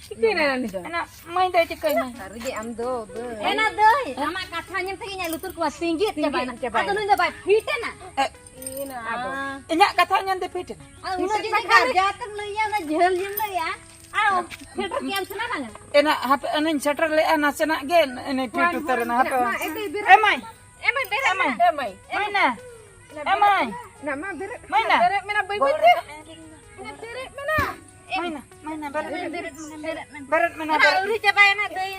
ᱪᱤᱠᱟᱹᱭᱮᱱᱟᱭ ᱩᱱᱤ ᱫᱚ? ᱮᱱᱟ, ᱢᱟᱹᱭ ᱫᱚᱭ ᱪᱤᱠᱟᱹᱭᱮᱱᱟᱭ? ᱥᱟᱹᱨᱤᱜᱮ ᱟᱢ ᱫᱚ, ᱵᱟᱹᱭ᱾ ᱮᱱᱟ ᱫᱟᱹᱭ, ᱟᱢᱟᱜ ᱠᱟᱛᱷᱟ ᱧᱮᱞ ᱛᱮᱜᱮ ᱤᱧᱟᱜ ᱞᱩᱛᱩᱨ ᱠᱚ ᱛᱤᱸᱜᱤᱫ ᱛᱤᱸᱜᱤᱫ ᱪᱟᱵᱟᱭᱮᱱᱟ᱾ ᱪᱟᱵᱟᱭᱮᱱᱟ᱾ ᱟᱫᱚ ᱱᱩᱭ ᱫᱚ ᱵᱟᱭ ᱯᱷᱤᱴ ᱮᱱᱟ? ᱮ, ᱮᱱᱟ᱾ ᱟᱫᱚ᱾ ᱤᱧᱟᱜ ᱠᱟᱛᱷᱟ ᱧᱮᱞ ᱛᱮ ᱯᱷᱤᱴ ᱮᱱᱟ? ᱟᱫᱚ ᱩᱱᱟᱹᱜ ᱯᱷᱤᱴ ᱡᱩᱫᱤ ᱮᱱᱟ ᱠᱷᱟᱱ᱾ ᱜᱟᱨᱡᱟ ᱛᱮᱢ ᱞᱟᱹᱭᱟ, ᱚᱱᱟ ᱡᱷᱟᱹᱞ ᱡᱷᱟᱹᱞ ᱞᱟᱹᱭᱟ᱾ ᱟᱨ ᱯᱷᱤᱴ ᱨᱮ ᱠᱮᱢ ᱥᱮᱱᱟ ᱵᱟᱝᱟ? ᱮᱱᱟ, ᱦᱟᱯᱮ, ᱚᱱᱟᱧ ᱥᱮᱴᱮᱨ ᱞᱮᱜᱼᱟ, ᱱᱟᱥᱮᱱᱟᱜ ᱜᱮ ᱮᱱᱮ ᱯᱷᱤᱴ ᱦᱳᱭ, ᱩᱛᱟᱹᱨ ᱦᱳᱭ, ᱮᱱᱟ, ᱦᱟᱯᱮ᱾ ᱢᱟ, ᱮ ᱫᱟᱹᱭ, ᱵᱮᱨᱮᱫ ᱮ ᱢᱟᱹᱭ᱾ ᱮ ᱢᱟᱹᱭ, ᱵᱮᱨᱮᱫ ᱮ ᱢᱟᱹᱭ᱾ ᱢᱮ᱾ ᱮ ᱢᱟᱹᱭ᱾ ᱢᱟᱹᱭ ᱱᱟ᱾ ᱮ ᱢᱟᱹᱭ᱾ ᱱᱟ, ᱢᱟ, ᱵᱮᱨᱮᱫ ᱢᱟᱹᱭ ᱱᱟ᱾ ᱵᱮᱨᱮᱫ ᱢᱮ ᱱᱟ, ᱵᱟᱹᱭ ᱵᱟᱹᱭ ᱛᱮ᱾ ᱵᱮᱨᱮᱫ ᱢᱮ ᱱᱟ᱾ ᱢᱟᱹᱭ ᱱᱟ, ᱢᱟᱹᱭ ᱱᱟ, ᱵᱮᱨᱮᱫ ᱢᱮ᱾ ᱵᱮᱨᱮᱫ ᱢᱮ, ᱵᱮᱨᱮᱫ ᱢᱮ᱾ ᱵᱮᱨᱮᱫ ᱢᱮ ᱱᱟ, ᱱᱟ, ᱵᱮᱨᱮᱫ ᱟᱹᱣᱨᱤ ᱢᱮ᱾ ᱪᱟᱵᱟᱭᱮᱱᱟ, ᱫᱟᱹᱭ᱾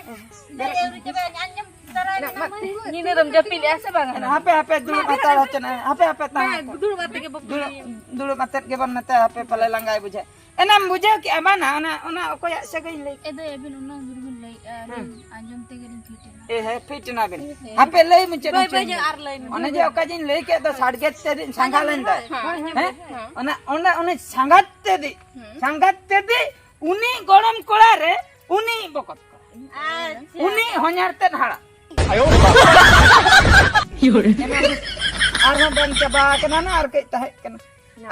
ᱫᱟᱹᱭ, ᱟᱹᱣᱨᱤ ᱪᱟᱵᱟᱭᱮᱱᱟ, ᱟᱸᱡᱚᱢ ᱛᱟᱨᱟᱭ ᱢᱮ, ᱢᱟ᱾ ᱧᱤᱫᱟᱹ ᱫᱚᱢ ᱡᱟᱹᱯᱤᱫ ᱞᱮᱜᱼᱟ ᱥᱮ ᱵᱟᱝᱟ? ᱦᱟᱯᱮ, ᱦᱟᱯᱮ, ᱫᱩᱲᱩᱵ ᱦᱟᱛᱟᱲ ᱦᱚᱪᱚ ᱱᱟ᱾ ᱦᱟᱯᱮ, ᱦᱟᱯᱮ, ᱛᱟᱦᱮᱸ ᱦᱟᱯᱮ᱾ ᱫᱩᱲᱩᱵ ᱟᱛᱮ ᱜᱮ ᱵᱚ ᱫᱩᱲᱩᱵ, ᱫᱩᱲᱩᱵ ᱟᱛᱮᱫ ᱜᱮᱵᱚᱱ ᱢᱮᱛᱟᱭᱟ, ᱦᱟᱯᱮ, ᱯᱟᱞᱮ ᱞᱟᱸᱜᱟᱭ ᱵᱩᱡᱷᱟᱹᱜ᱾ ᱮᱱᱟᱢ ᱵᱩᱡᱷᱟᱹᱣ ᱠᱮᱜᱼᱟ ᱵᱟᱝᱟ? ᱚᱱᱟ, ᱚᱱᱟ ᱚᱠᱚᱭᱟᱜ ᱥᱟᱹᱜᱟᱹᱭ ᱞᱟᱹᱭ ᱠᱮᱜᱼᱟ? ᱮ ᱫᱟᱹᱭ, ᱟᱹᱵᱤᱱ ᱚᱱᱟ ᱫᱩᱨᱵᱤᱱ ᱞᱟᱹᱭᱮᱜᱼᱟ, ᱦᱮᱸ᱾ ᱟᱹᱞᱤᱧ ᱟᱸᱡᱚᱢ ᱛᱮᱜᱮ ᱞᱤᱧ ᱯᱷᱤᱴ ᱮᱱᱟ᱾ ᱮ, ᱦᱮᱸ, ᱯᱷᱤᱴ ᱮᱱᱟ ᱵᱤᱱ᱾ ᱦᱮᱸ᱾ ᱦᱟᱯᱮ, ᱞᱟᱹᱭ ᱢᱩᱪᱟᱹᱫ ᱵᱟᱹᱭ ᱦᱚᱪᱚ ᱵᱟᱹᱭ ᱧᱚᱜ ᱞᱤᱧ᱾ ᱟᱨ ᱞᱟᱹᱭ ᱢᱮ᱾ ᱚᱱᱮ ᱡᱮ ᱚᱠᱟ ᱡᱮᱧ ᱞᱟᱹᱭ ᱠᱮᱫ ᱫᱚ, ᱥᱟᱰᱜᱮᱛ ᱛᱮ ᱫᱤᱱ ᱥᱟᱸᱜᱟ ᱞᱮᱱ ᱫᱚ᱾ ᱦᱮᱸ, ᱦᱮᱸ, ᱦᱮᱸ? ᱦᱮᱸ᱾ ᱚᱱᱟ, ᱚᱱᱟ, ᱩᱱᱤ ᱥᱟᱸᱜᱟᱛ ᱛᱮ ᱫᱤ, ᱦᱮᱸ᱾ ᱥᱟᱸᱜᱟᱛ ᱛᱮ ᱫᱤ, ᱩᱱᱤ ᱜᱚᱲᱚᱢ ᱠᱚᱲᱟ ᱨᱮ, ᱩᱱᱤ ᱵᱚᱠᱚᱛ ᱠᱚᱲᱟ᱾ ᱟᱪᱪᱷᱟ᱾ ᱩᱱᱤ ᱦᱚᱧᱦᱟᱨ ᱛᱮᱫ ᱦᱟᱲᱟᱢ᱾ ᱟᱨᱦᱚᱸ ᱵᱟᱝ ᱪᱟᱵᱟ ᱟᱠᱟᱱᱟ ᱱᱟ, ᱟᱨ ᱠᱟᱹᱡ ᱛᱟᱦᱮᱸ ᱠᱟᱱᱟ᱾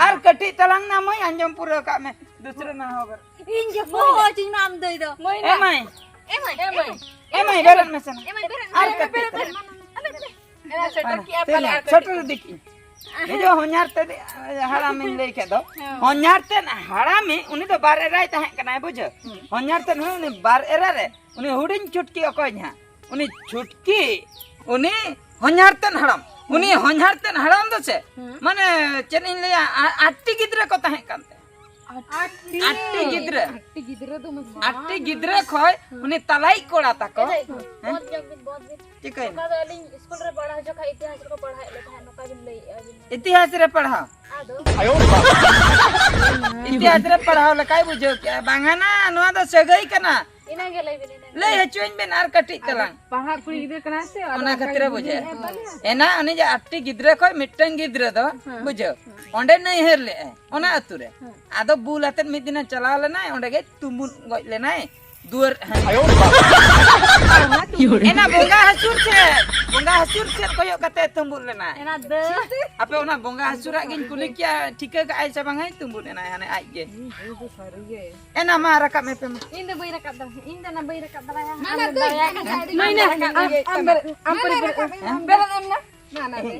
ᱟᱨ ᱠᱟᱹᱴᱤᱡ ᱛᱟᱞᱟᱝ ᱱᱟ ᱢᱟᱹᱭ, ᱟᱸᱡᱚᱢ ᱯᱩᱨᱟᱹᱣ ᱠᱟᱜ ᱢᱮ᱾ ᱫᱩᱥᱨᱟᱹ ᱱᱟ ᱦᱚᱸ ᱵᱟᱨ᱾ ᱤᱧ ᱡᱚᱯᱚᱜ ᱦᱚᱪᱚᱧ ᱢᱮ ᱟᱢ ᱫᱟᱹᱭ ᱫᱚ᱾ ᱢᱟᱹᱭ ᱮ ᱱᱟ᱾ ᱢᱟᱹᱭ᱾ ᱮ ᱢᱟᱹᱭ᱾ ᱮ ᱢᱟᱹᱭ᱾ ᱮ ᱢᱟᱹᱭ, ᱵᱮᱨᱮᱫ ᱢᱮᱥᱮ ᱱᱟ᱾ ᱮ ᱢᱟᱹᱭ, ᱵᱮᱨᱮᱫ ᱢᱮ᱾ ᱟᱨ ᱠᱟᱹᱴᱤᱡ ᱛᱟᱞᱟᱝ᱾ ᱮ ᱱᱟ, ᱥᱮᱴᱮᱨ ᱠᱮᱜᱼᱟ ᱯᱟᱞᱮ ᱟᱨ ᱠᱟᱹᱴᱤᱡ᱾ ᱥᱮᱴᱮᱨ ᱤᱫᱤ ᱠᱮᱜᱼᱟᱹᱧ᱾ ᱱᱤᱡᱮ ᱦᱚᱧᱦᱟᱨ ᱛᱮᱫ ᱦᱟᱲᱟᱢᱤᱧ ᱞᱟᱹᱭ ᱠᱮᱫ ᱫᱚ᱾ ᱦᱮᱸ᱾ ᱦᱚᱧᱦᱟᱨ ᱛᱮᱫ ᱦᱟᱲᱟᱢᱤ, ᱩᱱᱤ ᱫᱚ ᱵᱟᱨ ᱮᱨᱟᱭ ᱛᱟᱦᱮᱸ ᱠᱟᱱᱟᱭ, ᱵᱩᱡᱷᱟᱹᱣ? ᱦᱩᱸ᱾ ᱦᱚᱧᱦᱟᱨ ᱛᱮᱫ ᱦᱚᱸ ᱩᱱᱤ ᱵᱟᱨ ᱮᱨᱟ ᱨᱮ, ᱩᱱᱤ ᱦᱩᱰᱤᱧ ᱪᱷᱩᱴᱠᱤ ᱚᱠᱚᱭ ᱦᱟᱸᱜ? ᱩᱱᱤ ᱪᱷᱩᱴᱠᱤ, ᱩᱱᱤ ᱦᱚᱧᱦᱟᱨ ᱛᱮᱫ ᱦᱟᱲᱟᱢ᱾ ᱩᱱᱤ ᱦᱩᱸ᱾ ᱦᱚᱧᱦᱟᱨ ᱛᱮᱫ ᱦᱟᱲᱟᱢ ᱫᱚ ᱪᱮᱫ? ᱦᱩᱸ᱾ ᱢᱟᱱᱮ, ᱪᱮᱫ ᱤᱧ ᱞᱟᱹᱭᱟ, ᱟ-, ᱟᱴᱴᱤ ᱜᱤᱫᱽᱨᱟᱹ ᱠᱚ ᱛᱟᱦᱮᱸ ᱠᱟᱱ ᱛᱟᱭᱟ᱾ ᱟᱴᱴᱤ᱾ ᱟᱴᱴᱤ ᱜᱤᱫᱽᱨᱟᱹ᱾ ᱟᱴᱴᱤ ᱜᱤᱫᱽᱨᱟᱹ ᱫᱚ ᱢᱟᱥᱮ᱾ ᱟᱴᱴᱤ ᱜᱤᱫᱽᱨᱟᱹ ᱠᱷᱚᱡ ᱩᱱᱤ ᱛᱟᱞᱟᱭᱤᱡ ᱠᱚᱲᱟ ᱛᱟᱠᱚ᱾ ᱮ ᱫᱟᱹᱭ, ᱦᱮᱸ? ᱵᱚᱫ ᱧᱚᱜ ᱵᱤᱱ, ᱵᱚᱫ ᱵᱤᱱ᱾ ᱪᱤᱠᱟᱹᱭᱮᱱᱟ? ᱚᱠᱟ ᱫᱚ ᱟᱹᱞᱤᱧ ᱥᱠᱩᱞ ᱨᱮ ᱯᱟᱲᱦᱟᱣ ᱡᱚᱠᱷᱟᱡ ᱤᱛᱤᱦᱟᱥ ᱨᱮᱠᱚ ᱯᱟᱲᱦᱟᱣᱮᱫ ᱞᱮ ᱛᱟᱦᱮᱸᱫ, ᱱᱚᱝᱠᱟ ᱵᱤᱱ ᱞᱟᱹᱭᱮᱫᱼᱟ ᱟᱹᱵᱤᱱ᱾ ᱤᱛᱤᱦᱟᱥ ᱨᱮ ᱯᱟᱲᱦᱟᱣ? ᱟᱫᱚ? ᱤᱛᱤᱦᱟᱥ ᱨᱮ ᱯᱟᱲᱦᱟᱣ ᱞᱮᱠᱟᱭ ᱵᱩᱡᱷᱟᱹᱣ ᱠᱮᱜᱼᱟ᱾ ᱵᱟᱝᱟ ᱱᱟ, ᱱᱚᱣᱟ ᱫᱚ ᱥᱟᱹᱜᱟᱹᱭ ᱠᱟᱱᱟ᱾ ᱤᱱᱟᱹᱜᱮ ᱞᱟᱹᱭ ᱵᱤᱱ, ᱤᱱᱟᱹ᱾ ᱞᱟᱹᱭ ᱦᱚᱪᱚᱧ ᱵᱮᱱ ᱟᱨ ᱠᱟᱹᱴᱤᱡ ᱛᱟᱞᱟᱝ᱾ ᱯᱟᱲᱦᱟᱜ ᱠᱩᱲᱤ ᱜᱤᱫᱽᱨᱟᱹ ᱠᱟᱱᱟᱭ ᱥᱮ, ᱟᱫᱚ ᱚᱱᱟ ᱚᱱᱠᱟ ᱠᱷᱟᱹᱛᱤᱨ ᱮ ᱜᱮ ᱵᱩᱡᱷᱟᱹᱣ᱾ ᱵᱩᱡᱷᱟᱹᱣᱮᱫ ᱛᱟᱞᱮᱭᱟ᱾ ᱮᱱᱟ ᱩᱱᱤ ᱡᱮ ᱟᱴᱴᱤ ᱜᱤᱫᱽᱨᱟᱹ ᱠᱷᱚᱱ ᱢᱤᱫᱴᱟᱝ ᱜᱤᱫᱽᱨᱟᱹ ᱫᱚ, ᱦᱮᱸ᱾ ᱵᱩᱡᱷᱟᱹᱣ, ᱚᱸᱰᱮ ᱱᱟᱹᱭᱦᱟᱹᱨ ᱞᱮᱫᱼᱟᱭ, ᱚᱱᱟ ᱟᱹᱛᱩ ᱨᱮ᱾ ᱦᱮᱸ᱾ ᱟᱫᱚ ᱵᱩᱞ ᱟᱛᱮᱫ ᱢᱤᱫ ᱫᱤᱱᱮ ᱪᱟᱞᱟᱣ ᱞᱮᱱᱟᱭ, ᱚᱸᱰᱮ ᱜᱮ ᱛᱩᱢᱵᱩᱫ ᱜᱚᱡ ᱞᱮᱱᱟᱭ᱾ ᱫᱩᱣᱟᱹᱨ ᱦᱟᱹᱱ- ᱮᱱᱟ ᱵᱚᱸᱜᱟ ᱦᱟᱹᱥᱩᱨ ᱥᱮᱫ, ᱵᱚᱸᱜᱟ ᱦᱟᱹᱥᱩᱨ ᱥᱮᱫ ᱠᱚᱭᱚᱜ ᱠᱟᱛᱮ ᱛᱩᱢᱵᱩᱫ ᱞᱮᱱᱟᱭ᱾ ᱮᱱᱟ ᱫᱟᱹ᱾ ᱟᱯᱮ ᱚᱱᱟ ᱵᱚᱸᱜᱟ ᱦᱟᱹᱥᱩᱨᱟᱜ ᱜᱤᱧ ᱠᱩᱞᱤ ᱠᱮᱭᱟ, ᱴᱷᱤᱠᱟᱹ ᱠᱟᱜᱼᱟᱭ ᱥᱮ ᱵᱟᱝ ᱦᱟᱭ ᱛᱩᱢᱵᱩᱫ ᱮᱱᱟᱭ ᱦᱟᱱᱮ ᱟᱡ ᱜᱮ᱾ ᱤᱧ ᱫᱚ ᱥᱟᱹᱨᱤ ᱜᱮ᱾ ᱮᱱᱟ ᱢᱟ ᱨᱟᱠᱟᱵ ᱢᱮ ᱯᱮ ᱢᱟ᱾ ᱤᱧ ᱫᱚ ᱵᱟᱹᱧ ᱨᱟᱠᱟᱵ ᱫᱟᱲᱮᱭᱟᱜᱼᱟ, ᱤᱧ ᱫᱚ ᱚᱱᱟ ᱵᱟᱹᱧ ᱨᱟᱠᱟᱵ ᱫᱟᱲᱮᱭᱟᱜᱼᱟ᱾ ᱢᱟ, ᱟᱢ ᱢᱟ ᱫᱚ ᱫᱟᱹᱭ, ᱫᱟᱲᱮᱭᱟᱜ ᱠᱟᱱᱟ᱾ ᱢᱟ, ᱢᱟ, ᱟᱢ ᱵᱮᱨᱮᱫ, ᱟᱢ ᱢᱟ, ᱯᱟᱹᱨᱤ ᱢᱟ, ᱵᱮᱨᱮᱫ ᱢᱟ, ᱢᱮ᱾ ᱢᱟ, ᱢᱟ, ᱢᱟ, ᱢᱟ᱾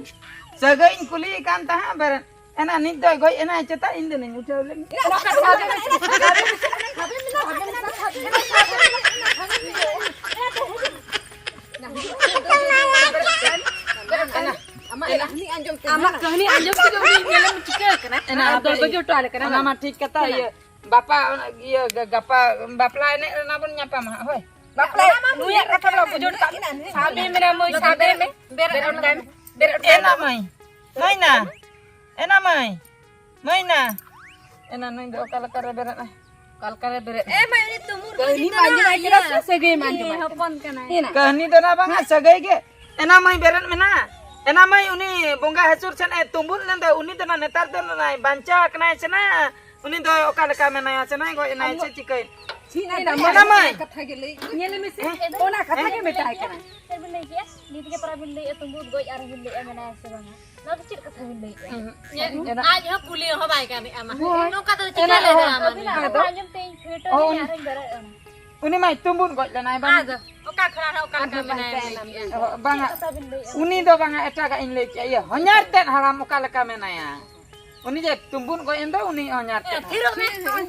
ᱥᱟᱹᱜᱟᱹᱭ ᱤᱧ ᱠᱩᱞᱤᱭᱮ ᱠᱟᱱ ᱛᱟᱦᱮᱸᱫ ᱵᱮᱨᱮᱫ᱾ ᱮᱱᱟ ᱱᱤᱛ ᱫᱚᱭ ᱜᱚᱡ ᱮᱱᱟᱭ ᱪᱮᱛᱟ, ᱤᱧ ᱫᱚ ᱱᱤᱧ ᱩᱴᱷᱟᱹᱣ ᱞᱮᱱ᱾ ᱟᱢᱟᱜ ᱠᱟᱹᱦᱱᱤ ᱟᱸᱡᱚᱢ ᱛᱮ ᱟᱢᱟᱜ ᱠᱟᱹᱦᱱᱤ ᱟᱸᱡᱚᱢ ᱛᱮᱜᱮ ᱩᱱᱤ ᱧᱮᱞᱮᱢ ᱪᱤᱠᱟᱹ ᱠᱟᱱᱟ? ᱮᱱᱟ ᱟᱨ ᱫᱚ ᱟᱯᱮ ᱵᱟᱹᱜᱤ ᱦᱚᱴᱚ ᱟᱞᱮ ᱠᱟᱱᱟ᱾ ᱚᱱᱟ ᱢᱟ ᱴᱷᱤᱠ ᱠᱟᱛᱷᱟ, ᱤᱭᱟᱹ, ᱵᱟᱯᱟ, ᱤᱭᱟᱹ, ᱜᱟ-, ᱜᱟᱯᱟ ᱵᱟᱯᱞᱟ ᱮᱱᱮᱡ ᱨᱮ ᱚᱱᱟ ᱵᱚᱱ ᱧᱟᱯᱟᱢᱟ ᱦᱟᱸᱜ, ᱦᱳᱭ᱾ ᱵᱟᱯᱞᱟ ᱱᱩᱭᱟᱜ ᱠᱟᱛᱷᱟ ᱫᱚ ᱵᱩᱡᱷᱟᱹᱣ ᱠᱟᱜ ᱢᱮ᱾ ᱥᱟᱵ ᱢᱮ, ᱢᱮᱱᱟ ᱢᱟᱹᱭ, ᱥᱟᱵ ᱢᱮ᱾ ᱵᱮᱨᱮᱫ ᱚᱱᱠᱟᱭ ᱢᱮ᱾ ᱵᱮᱨᱮᱫ ᱚᱱᱠᱟᱭ ᱢᱮ᱾ ᱮᱱᱟ ᱢᱟᱹᱭ, ᱢᱟᱹᱭᱱᱟ, ᱮᱱᱟ ᱢᱟᱹᱭ, ᱢᱟᱹᱭᱱᱟ᱾ ᱮᱱᱟ ᱱᱩᱭ ᱫᱚ ᱚᱠᱟ ᱞᱮᱠᱟ ᱨᱮ ᱵᱮᱨᱮᱫ ᱟᱭ? ᱚᱠᱟ ᱞᱮᱠᱟ ᱨᱮ ᱵᱮᱨᱮᱫ? ᱮ ᱢᱟᱹᱭ, ᱩᱱᱤ ᱛᱩᱢᱩᱨ ᱠᱟᱹᱦᱱᱤ ᱢᱟ ᱟᱸᱡᱚᱢ ᱟᱭ ᱠᱟᱱᱟ ᱥᱮ ᱥᱟᱹᱜᱟᱹᱭ ᱢᱟ ᱟᱸᱡᱚᱢ ᱟᱭ ᱠᱟᱱᱟ? ᱦᱚᱯᱚᱱ ᱠᱟᱱᱟᱭ᱾ ᱮᱱᱟ᱾ ᱠᱟᱹᱦᱱᱤ ᱫᱚ ᱱᱟ ᱵᱟᱝᱟ, ᱥᱟᱹᱜᱟᱹᱭ ᱜᱮ᱾ ᱮᱱᱟ ᱢᱟᱹᱭ ᱵᱮᱨᱮᱫ ᱢᱮᱱᱟ᱾ ᱮᱱᱟ ᱢᱟᱹᱭ ᱩᱱᱤ ᱵᱚᱸᱜᱟ ᱦᱟᱹᱥᱩᱨ ᱥᱮᱱ ᱮ ᱛᱩᱢᱵᱩᱞ ᱞᱮᱱ ᱫᱚ, ᱩᱱᱤ ᱫᱚ ᱱᱟ ᱱᱮᱛᱟᱨ ᱫᱚ ᱱᱟᱭ ᱵᱟᱧᱪᱟᱣ ᱟᱠᱟᱱᱟᱭ ᱥᱮ ᱱᱟ? ᱩᱱᱤ ᱫᱚ ᱚᱠᱟ ᱞᱮᱠᱟ ᱢᱮᱱᱟᱭᱟ ᱥᱮ ᱱᱟᱭ ᱜᱚᱡ ᱮᱱᱟᱭ ᱥᱮ ᱪᱤᱠᱟᱹᱭ? ᱪᱮᱫ ᱮ ᱮᱱᱟ ᱢᱟᱹᱭ᱾ ᱠᱟᱛᱷᱟ ᱜᱮ ᱞᱟᱹᱭ᱾ ᱧᱮᱞ ᱢᱮᱥᱮ, ᱦᱮᱸ? ᱚᱱᱟ ᱠᱟᱛᱷᱟ ᱜᱮ ᱢᱮᱛᱟᱭ ᱠᱟᱱᱟ᱾ ᱪᱮᱫ ᱵᱤᱱ ᱞᱟᱹᱭ ᱠᱮᱜᱼᱟ? ᱱᱤᱛ ᱜᱮ ᱯᱟᱨᱟ ᱵᱤᱱ ᱞᱟᱹᱭᱮᱜᱼᱟ, ᱛᱩᱢᱵᱩᱫ ᱜᱚᱡ ᱟᱨᱦᱚᱸ ᱵᱤᱱ ᱞᱟᱹᱭᱮᱜᱼᱟ, ᱢᱮᱱᱟᱭᱟ ᱥᱮ ᱵᱟᱝᱟ? ᱱᱚᱣᱟ ᱫᱚ ᱪᱮᱫ ᱠᱟᱛᱷᱟ ᱵᱤᱱ ᱞᱟᱹᱭᱮᱜᱼᱟ? ᱦᱩᱸ᱾ ᱟᱡ ᱦᱚᱸ ᱠᱩᱞᱤ ᱦᱚᱸ ᱵᱟᱭ ᱜᱟᱱᱮᱜᱼᱟ ᱢᱟ᱾ ᱦᱳᱭ᱾ ᱱᱚᱝᱠᱟ ᱫᱚ ᱪᱤᱠᱟᱹ ᱮᱱᱟ ᱞᱮ ᱟᱫᱚ ᱜᱟᱱᱟ ᱢᱟ? ᱟᱹᱵᱤᱱᱟᱜ ᱟᱫᱚ ᱠᱟᱛᱷᱟ ᱟᱸᱡᱚᱢ ᱛᱮ ᱤᱧ ᱯᱷᱤᱴ ᱚ, ᱮᱱᱟᱹᱧ ᱩᱱ-, ᱟᱨᱤᱧ ᱵᱮᱨᱮᱫ ᱮᱱᱟ᱾ ᱩᱱᱤ ᱢᱟᱭ ᱛᱩᱢᱵᱩᱫ ᱜᱚᱡ ᱞᱮᱱᱟᱭ ᱵᱟᱝ? ᱟᱫᱚ ᱚᱠᱟ ᱠᱷᱚᱱᱟᱜ ᱦᱚᱸ ᱚᱠᱟ ᱞᱮᱠᱟ ᱟᱫᱚ ᱢᱮᱱᱟᱭᱟ ᱵᱟᱧᱪᱟᱣ ᱞᱟᱹᱭ ᱮᱱᱟ᱾ ᱠᱮᱜᱼᱟ? ᱚ, ᱵᱟᱝᱟ᱾ ᱪᱮᱫ ᱠᱟᱛᱷᱟ ᱵᱤᱱ ᱞᱟᱹᱭᱮᱜᱼᱟ? ᱩᱱᱤ ᱫᱚ ᱵᱟᱝᱟ, ᱮᱴᱟᱜᱟᱜ ᱤᱧ ᱞᱟᱹᱭ ᱠᱮᱜᱼᱟ᱾ ᱤᱭᱟᱹ, ᱦᱚᱧᱦᱟᱨ ᱛᱮᱫ ᱦᱟᱲᱟᱢ ᱚᱠᱟ ᱞᱮᱠᱟ ᱢᱮᱱᱟᱭᱟ? ᱩᱱᱤ ᱡᱮ ᱛᱩᱢᱵᱩᱫ ᱜᱚᱡ ᱮᱱ ᱫᱚ, ᱩᱱᱤ ᱦᱚᱧᱦᱟᱨ ᱛᱮᱫ ᱦᱟᱲᱟᱢ᱾ ᱛᱷᱤᱨᱚᱜ ᱢᱮ᱾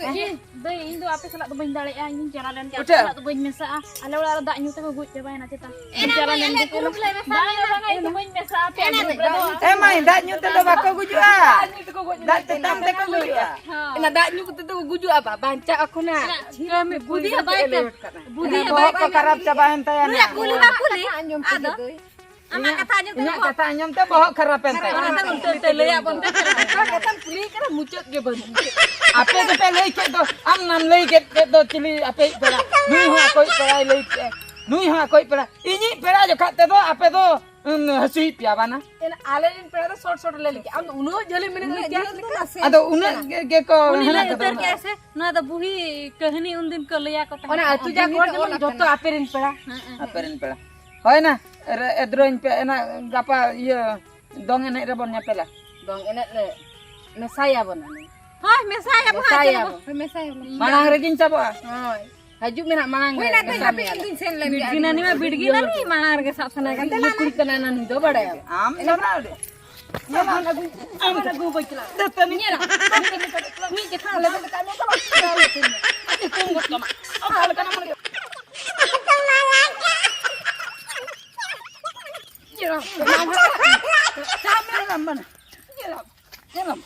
ᱤᱧ, ᱫᱟᱹᱭ, ᱤᱧ ᱫᱚ ᱟᱯᱮ ᱥᱟᱞᱟᱜ ᱫᱚ ᱵᱟᱹᱧ ᱫᱟᱲᱮᱭᱟᱜᱼᱟ, ᱤᱧ ᱪᱟᱞᱟᱣ ᱞᱮᱱ ᱜᱮ ᱟᱯᱮ ᱩᱴᱷᱟᱹ᱾ ᱥᱟᱞᱟᱜ ᱫᱚ ᱵᱟᱹᱧ ᱢᱮᱥᱟᱜᱼᱟ᱾ ᱟᱞᱮ ᱚᱲᱟᱜ ᱨᱮ ᱫᱟᱜ ᱧᱩ ᱛᱮᱠᱚ ᱜᱩᱡ ᱪᱟᱵᱟᱭᱮᱱᱟ ᱪᱮᱛᱟ᱾ ᱮᱱᱟ ᱪᱟᱞᱟᱣ ᱢᱟᱹᱭ, ᱞᱮᱱ ᱟᱞᱮ ᱜᱮ ᱠᱚ᱾ ᱜᱩᱨᱩᱯ ᱞᱮ ᱢᱮᱥᱟ ᱵᱟᱝ, ᱞᱮᱱᱟ᱾ ᱵᱟᱝ, ᱤᱧ ᱫᱚ ᱵᱟᱹᱧ ᱢᱮᱥᱟᱜᱼᱟ, ᱟᱯᱮ ᱮ ᱢᱟᱹᱭ, ᱜᱩᱨᱩᱯ ᱨᱮᱫᱚ᱾ ᱫᱟᱜ ᱧᱩ ᱛᱮᱫᱚ ᱵᱟᱠᱚ ᱜᱩᱡᱩᱜᱼᱟ᱾ ᱫᱟᱜ ᱛᱮᱛᱟᱝ ᱛᱮᱠᱚ ᱜᱩᱡᱩᱜᱼᱟ᱾ ᱦᱚᱸ᱾ ᱚᱱᱟ ᱫᱟᱜ ᱧᱩ ᱠᱟᱛᱮ ᱫᱚ ᱜᱩᱡᱩᱜᱼᱟ ᱵᱟ, ᱵᱟᱧᱪᱟᱜ ᱟᱠᱚ ᱱᱟ᱾ ᱚᱱᱟ ᱪᱷᱤ, ᱠᱟᱹᱢᱤ ᱵᱩᱫᱷᱤ ᱦᱚᱸ ᱵᱟᱭ ᱠᱟᱹᱢᱤ᱾ ᱵᱩᱫᱷᱤ ᱦᱚᱸ ᱵᱚᱦᱚᱜ ᱵᱟᱭ ᱠᱚ ᱠᱟᱹᱢᱤ᱾ ᱠᱷᱟᱨᱟᱯ ᱪᱟᱵᱟᱭᱮᱱ ᱛᱟᱭᱟ ᱱᱩᱭᱟᱜ ᱱᱟ᱾ ᱠᱩᱞᱤ ᱢᱟ ᱠᱩᱞᱤ᱾ ᱟᱸᱡᱚᱢ ᱟᱫᱚ? ᱠᱮᱫ ᱫᱚᱭ᱾ ᱟᱢᱟᱜ ᱠᱟᱛᱷᱟ ᱟᱸᱡᱚᱢ ᱛᱮ ᱤᱧᱟᱹᱜ ᱵᱚᱦᱚᱜ ᱠᱟᱛᱷᱟ ᱟᱸᱡᱚᱢ ᱛᱮ ᱵᱚᱦᱚᱜ ᱠᱷᱟᱨᱟᱯ ᱮᱱ ᱛᱟᱭᱟ᱾ ᱚᱱᱟ ᱫᱚ ᱩᱞᱴᱟᱹ ᱛᱮ ᱞᱟᱹᱭᱟᱫ ᱵᱚᱱ ᱛᱮ ᱪᱮᱫ ᱞᱮᱠᱟ? ᱠᱟᱛᱷᱟᱢ ᱠᱩᱞᱤᱭᱮ ᱠᱟᱱᱟ, ᱢᱩᱪᱟᱹᱫ ᱜᱮ ᱵᱟᱹᱱᱩᱜ᱾ ᱟᱯᱮ ᱜᱮᱯᱮ ᱞᱟᱹᱭ ᱠᱮᱫ ᱫᱚ, ᱟᱢ ᱱᱟᱢ ᱞᱟᱹᱭ ᱠᱮᱫ ᱠᱮᱫ ᱫᱚ ᱪᱤᱞᱤ ᱟᱯᱮᱭᱤᱡ ᱯᱮᱲᱟ? ᱱᱩᱭ ᱦᱚᱸ ᱟᱠᱚᱭᱤᱡ ᱯᱮᱲᱟᱭ ᱞᱟᱹᱭ ᱠᱮᱫᱼᱟ, ᱱᱩᱭ ᱦᱚᱸ ᱟᱠᱚᱭᱤᱡ ᱯᱮᱲᱟ᱾ ᱤᱧᱤᱡ ᱯᱮᱲᱟ ᱡᱚᱠᱷᱟᱡ ᱛᱮᱫᱚ ᱟᱯᱮ ᱫᱚ ᱩᱸ, ᱦᱟᱹᱥᱩᱭᱮᱫ ᱯᱮᱭᱟ ᱵᱟᱝ ᱟ? ᱮᱱ ᱟᱞᱮ ᱨᱮᱱ ᱯᱮᱲᱟ ᱫᱚ ᱥᱚᱴ ᱥᱚᱴ ᱞᱮ ᱞᱟᱹᱭ ᱠᱮᱜᱼᱟ᱾ ᱟᱢ ᱫᱚ ᱩᱱᱟᱹᱜ ᱡᱷᱟᱹᱞᱮᱢ ᱢᱮᱱᱮᱫ ᱩᱱᱟᱹᱜ ᱫᱚ ᱤᱛᱤᱦᱟᱥ ᱡᱷᱟᱹᱞ ᱞᱮᱠᱟ᱾ ᱫᱚ ᱥᱮ ᱟᱫᱚ ᱩᱱᱟᱹᱜ ᱠᱟᱱᱟ᱾ ᱜᱮ, ᱜᱮᱠᱚ ᱩᱱᱤ ᱦᱮᱱᱟᱜ ᱞᱟᱹᱭ ᱠᱚᱫᱚ ᱩᱛᱟᱹᱨ ᱩᱱᱟᱹᱜ᱾ ᱠᱮᱜᱼᱟ ᱥᱮ, ᱱᱚᱣᱟ ᱫᱚ ᱵᱩᱦᱤ ᱠᱟᱹᱦᱱᱤ ᱩᱱᱫᱤᱱ ᱠᱚ ᱞᱟᱹᱭᱟ ᱠᱚ ᱛᱟᱦᱮᱸᱫ᱾ ᱚᱱᱟ ᱟᱹᱛᱩ ᱡᱟᱠ ᱦᱚᱲ ᱡᱮᱢᱚᱱ ᱡᱷᱚᱛᱚ ᱟᱯᱮ ᱨᱮᱱ ᱯᱮᱲᱟ᱾ ᱦᱮᱸ, ᱦᱮᱸ, ᱦᱮᱸ᱾ ᱟᱯᱮ ᱨᱮᱱ ᱯᱮᱲᱟ᱾ ᱦᱳᱭ ᱱᱟ, ᱨᱮ-, ᱮᱫᱽᱨᱚᱧ ᱯᱮ, ᱮᱱᱟ ᱜᱟᱯᱟ ᱤᱭᱟᱹ ᱫᱚᱝ ᱮᱱᱮᱡ ᱨᱮᱵᱚᱱ ᱧᱮᱯᱮᱞᱟ᱾ ᱫᱚᱝ ᱮᱱᱮᱡ ᱞᱮ ᱢᱮᱥᱟᱭᱟᱵᱚᱱ ᱟᱞᱮ᱾ ᱦᱳᱭ, ᱢᱮᱥᱟᱭᱟᱵᱚᱱ, ᱢᱮᱥᱟᱭᱟᱵᱚᱱ᱾ ᱦᱳᱭ, ᱢᱮᱥᱟᱭᱟᱵᱚᱱ᱾ ᱢᱟᱲᱟᱝ ᱨᱮᱜᱤᱧ ᱥᱟᱵᱚᱜᱼᱟ᱾ ᱦᱳᱭ᱾ ᱦᱤᱡᱩᱜ ᱢᱮ ᱱᱟᱜ ᱢᱟᱲᱟᱝ ᱦᱳᱭ, ᱨᱮ, ᱱᱟᱛᱮ ᱢᱮᱥᱟ ᱦᱟᱯᱮ ᱢᱮᱭᱟ ᱞᱮ᱾ ᱤᱧ ᱫᱩᱧ ᱥᱮᱱ ᱞᱮᱱ ᱜᱮ᱾ ᱵᱤᱴᱜᱤ ᱱᱟᱹᱱᱤ ᱢᱟ ᱵᱤᱴᱜᱤ ᱱᱟᱹᱱᱤ, ᱢᱟᱲᱟᱝ ᱨᱮᱜᱮ ᱥᱟᱵ ᱥᱟᱱᱟ ᱠᱟᱱ ᱤᱭᱟᱹ ᱛᱟᱦᱮᱸ᱾ ᱠᱩᱲᱤ ᱠᱟᱱᱟᱭ ᱱᱟ, ᱱᱩᱭ ᱫᱚ ᱵᱟᱲᱟᱭᱟ᱾ ᱟᱢ ᱮᱱᱟ ᱪᱟᱞᱟᱣ ᱨᱮ᱾ ᱧᱮᱞ ᱟᱢ ᱟᱹᱜᱩ ᱵᱟᱹᱧ ᱪᱟᱞᱟᱜ᱾ ᱫᱟᱹᱛᱟᱹᱱᱤ᱾ ᱧᱮᱞ ᱟᱢ᱾ ᱢᱤᱫ ᱡᱚᱠᱷᱟ ᱞᱮ ᱫᱚ ᱠᱟᱜ ᱢᱮ, ᱪᱟᱞᱟᱜ᱾ ᱧᱩᱛᱩᱢ ᱜᱚᱫ ᱠᱟᱢᱟ᱾ ᱚᱠᱟ ᱞᱮᱠᱟᱱᱟᱜ ᱢᱟᱱᱮ? ᱧᱮᱞ ᱟᱢ᱾ ᱪᱟᱢ ᱢᱮ᱾ ᱧᱮᱞ ᱟᱢ ᱵᱟᱱᱟ᱾ ᱧᱮᱞ ᱟᱢ᱾ ᱧᱮᱞ ᱟᱢ᱾